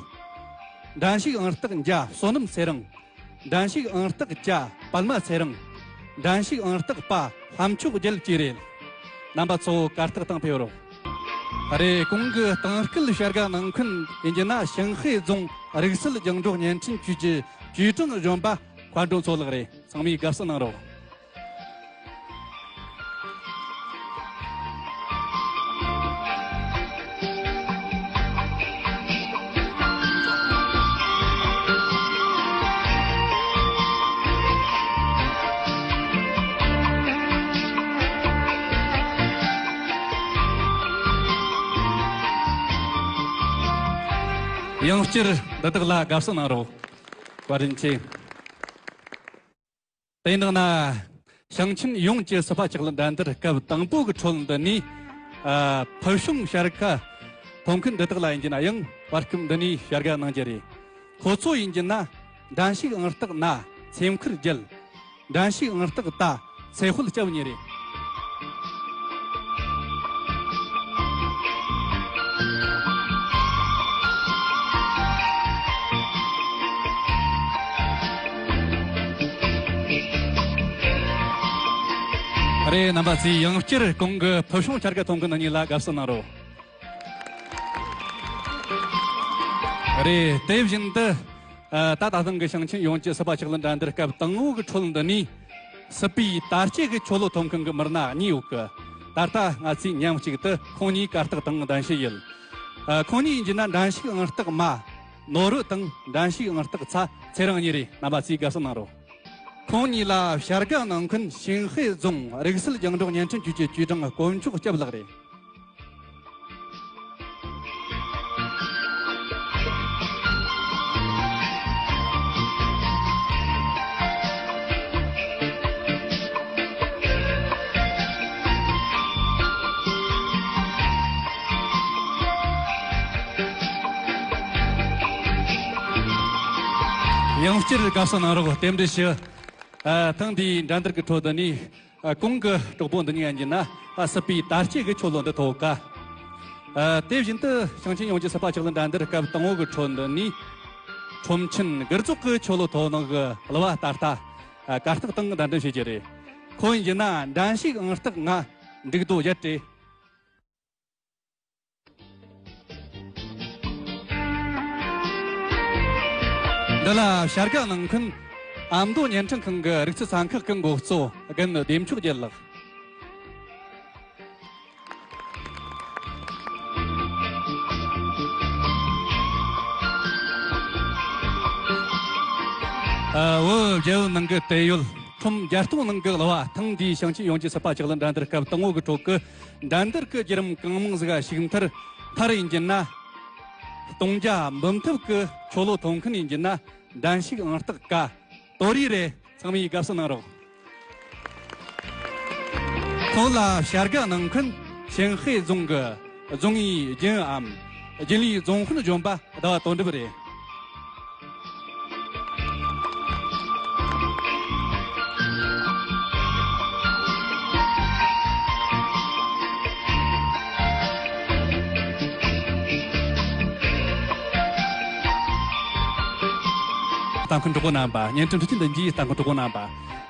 འགྲན་ཞུགས་ཨང་རྟགས་བརྒྱ་བསོད་ནམས་ཚེ་རིང་། འགྲན་ཞུགས་ཨང་རྟགས་བརྒྱད་པདྨ་ཚེ་རིང་། འགྲན་ཞུགས་ཨང་རྟགས་པ་ལྷམ་མཆོག་རྒྱལ་བཅས་རེད། རྣམ་པ་ཚོ་གར་སྟེགས་སྟེང་ཕེབས་རོགས། རེད། གོང་གི་གཏིང་སྐུལ་བྱ་དགའ་གནང་མཁན་ཡིན་རྒྱུ་ན་ཞིན་ཧེ་རྫོང་རིག་རྩལ་རྒྱང་སྒྲོག་བརྙན་འཕྲིན་ཅུས་ཀྱི་ཅུས་ཀྲང་གཞོན་པ་མཁའ་འགྲོ་མཚོ་ལགས་རེད། ཚང་མས་དགའ་བསུ་གནང་རོགས། ཡང་བསྐྱར་འདི་དག་ལ་དགའ་བསུ་གནང་རོགས། བཀའ་དྲིན་ཆེ། དེ་ནང་ན་ཞིང་ཆེན་ཡོངས་ཀྱི་སྲིད་པ་ཆགས་ལུགས་འགྲན་བསྡུར་སྐབས་དང་པོ་གི་ཁྲོད་འདི་ནས་ཨ་ཕུལ་བྱུང་བྱ་དགའ་ཐོབ་མཁན་འདི་དག་ལ་ཡིན་གྱི་ན་ཡང་བར་སྐབས་འདི་ནས་བྱ་དགའ་གནང་རྒྱུ་རེད། ཁོ་ཚོ་ཡིན་གྱི་ན་འགྲན་ཞུགས་ཨང་རྟགས་ན་ཚེ་མཁར་རྒྱལ། འགྲན་ཞུགས་ཨང་རྟགས་ད་ཚེ་དཔལ་སྐྱབས་གཉིས་རེད། རེད། རྣམ་པ་ཚོས་ཡང་བསྐྱར་གོང་གི་ཕུལ་བྱུང་བྱ་དགའ་ཐོབ་མཁན་གཉིས་ལ་དགའ་བསུ་གནང་རོགས། རེད། དེ་བཞིན་དུ་ཨ་ད་ད་ཐེངས་ཀྱི་ཞིང་ཆེན་ཡོངས་ཀྱི་སྲིད་པ་ཆགས་ལུགས་འགྲན་བསྡུར་སྐབས་དང་པོ་གི་ཁྲོད་འདི་ནས་ སྲིད་པའི་དར་སྐྱེས་ཀྱི་ཆོ་ལོ་ཐོན་མཁན་གྱི་མི་སྣ་གཉིས་ཡོད་གི། ད་ལྟ་ང་ཚོས་མཉམ་གཅིག་ཏུ་ཁོང་གཉིས་གར་སྟེགས་སྟེང་གདན་ཞུས་ཡོད། ཨ། ཁོང་གཉིས་ཡིན་རྒྱུ་ན་འགྲན་ཞུགས་ཨང་རྟགས་མ་ནོར་བུ་དང་འགྲན་ཞུགས་ཨང་རྟགས་ཚ་ཚེ་རིང་གཉིས་རེད། རྣམ་པ་ཚོས་དགའ་བསུ་གནང་རོགས། ཁོང་གཉིས་ལ་བྱ་དགའ་གནང་མཁན་ཞིང་ཧེ་རྫོང་རིག་སེལ་རྒྱང་སྒྲོག་བརྙན་འཕྲིན་ཅུས་ཀྱི་ཅུས་ཀྲང་དཀོན་མཆོག་སྐྱབས་ལགས་རེད། ཡང་བསྐྱར་དགའ་བསུ་གནང་རོགས། རྟེན་འབྲེལ་ཞུ། ཨ། ཐེངས་འདིའི་འགྲན་བསྡུར་གྱི་ཁྲོད་དུ་ནི། ཨ། གོང་གི་གྲོགས་པོ་འདི་གཉིས་ཡིན་རྒྱུ་ན། ཨ། སྲིད་པའི་དར་སྐྱེས་ཀྱི་ཆོ་ལོ་འདི་ཐོབ་ག། ཨ། དེ་བཞིན་དུ་ཞིང་ཆེན་ཡོངས་ཀྱི་སྲིད་པ་ཆགས་ལུགས་འགྲན་བསྡུར་སྐབས་དང་པོ་གི་ཁྲོད་འདི་ནི། ཁྲོམ་ཆེན་གུར་ཙོག་གི་ཆོ་ལོ་ཐོབ་ནོ་གི་གླུ་བ་ད་ལྟ། ཨ། གར་སྟེགས་སྟེང་གདན་འདྲེན་བྱེད་རྒྱུ་རེད། ཁོ་ཡིན་རྒྱུ་ན་འགྲན་ཞུགས་ཨང་རྟགས་ལྔ་འབྲུག་རྡོ་བརྒྱད་རེད། འདི་ལ་བྱ་དགའ་གནང་མཁན་ཨ་མདོ་བརྙན་འཕྲིན་ཁང་གི་རིག་རྩལ་ཚན་ཁག་གི་འགོ་གཙོ་རྒན་བདེ་མཆོག་རྒྱལ་ལགས། ཨ། བོད་རྒྱལ་ཡོངས་ནང་གི་དེད་ཡོད་ཁྲོམ་བརྒྱད་སྟོང་ནང་གི་གླུ་བ་ཐེངས་འདིའི་ཞིང་ཆེན་ཡོངས་ཀྱི་སྲིད་པ་ཆགས་ལུགས་འགྲན་བསྡུར་སྐབས་དང་པོ་གི་ཁྲོད་ཀྱི་འགྲན་བསྡུར་གྱི་བརྒྱུད་རིམ་གང་མང་ཟིག་ག་ཞུགས་མཐར། མཐར་ཡིན་རྒྱུ་ན། སྟོང་བརྒྱ་འབུམ་ཐེབས་ཀྱི་ཆོ་ལོ་ཐོབ་མཁན་ཡིན་རྒྱུ་ན། འགྲན་ཞུགས་ཨང་རྟགས་ཀ་དོ་རི་རེད། ཚང་མས་དགའ་བསུ་གནང་རོགས། ཁོང་ལ་བྱ་དགའ་གནང་མཁན་ཞིང་ཧེ་རྫོང་གི་རྫོང་ཨུའི་རྒྱུན་ཨམ་རྒྱུན་ལས་རྫོང་དཔོན་ལྗོན་པ་ཟླ་བ་དོན་གྲུབ་རེད། ལྟ་མཁན་གྲོགས་པོ་རྣམ་པ། བརྙན་འཕྲིན་འཕྲུལ་ཆས་འདི་འཇིའི་ལྟ་མཁན་གྲོགས་པོ་རྣམ་པ།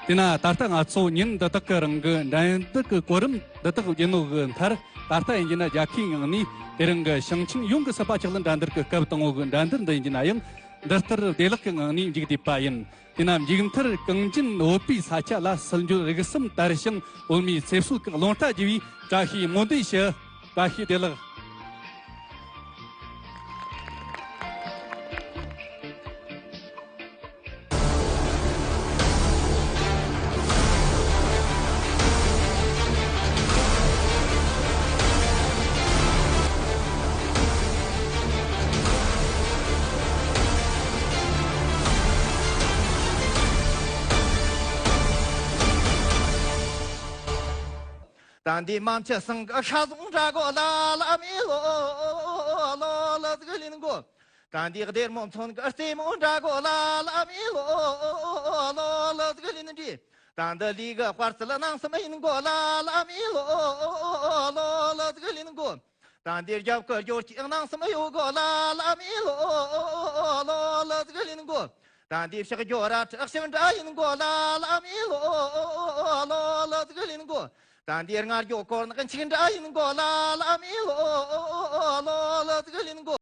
དེས་ན་ད་ལྟ་ང་ཚོ་ཉིན་འདི་དག་གི་རིང་གི་འགྲན་བསྡུར་གྱི་གོ་རིམ་འདི་དག་བརྒྱུད་ནོ་གི་མཐར། ད་ལྟ་ཡིན་རྒྱུ་ན་རྒྱལ་ཁའི་ངང་ནས་དེ་རིང་གི་ཞིང་ཆེན་ཡོངས་ཀྱི་སྲིད་པ་ཆགས་ལུགས་འགྲན་བསྡུར་གྱི་སྐབས་དང་པོ་གི་འགྲན་བསྡུར་འདི་ཡིན་རྒྱུ་ན་ཡང་འདི་ལྟར་བདེ་བླག་གི་ངང་ནས་མཇུག་བསྡུས་པ་ཡིན། དེས་ན་མཇུག་མཐར་གངས་ཅན་བོད་པའི་ས་ཆ་ལ་སྲིད་འབྱོར་རིག་གསུམ་དར་ཞིང་བོད་མིའི་ཚེ་སྲོག་གི་རླུང་རྟ་རྒྱས་པའི་བཀྲ་ཤིས་སྨོན་འདུན་ཞུ། བཀྲ་ཤིས་བདེ་ལེགས། ད་འདི་མ་མཆེད་སང་གི་ཤ་ཟུང་འདྲ་གོ་ལ་ལ་མི་ལོ་ལོ་ལ་ཟིག་ལིན་གོ། ད་འདི་སྡེར་མོ་མཚོན་གི་རྩེ་མོ་འདྲ་གོ་ལ་ལ་མི་ལོ་ལོ་ལ་ཟིག་ལིན་འདྲི། ད་འདི་ལི་གི་དཔར་སི་ལ་ནང་སི་མ་ཡིན་གོ་ལ་ལ་མི་ལོ་ལོ་ལ་ཟིག་ལིན་གོ། ད་འདི་རྒྱབ་ཀི་རྒྱོ་ཅི་ནང་སི་མ་ཡོ་གོ་ལ་ལ་མི་ལོ་ལོ་ལ་ཟིག་ལིན་གོ། ད་འདི་ཕྱག་རྒྱོ་ར་ཁྲག་ཤིམ་འདྲ་ཡིན་གོ་ལ་ལ་མི་ལོ་ལོ་ལ་ཟིག་ལིན་གོ། ད་འདི་ང་རྒྱོ་ཀོར་ནག་ཆིག་འདྲ་ཡིན་གོ་ལ་ལ་མི་ལོ་ལོ་ལ་ཟིག་ལིན་གོ།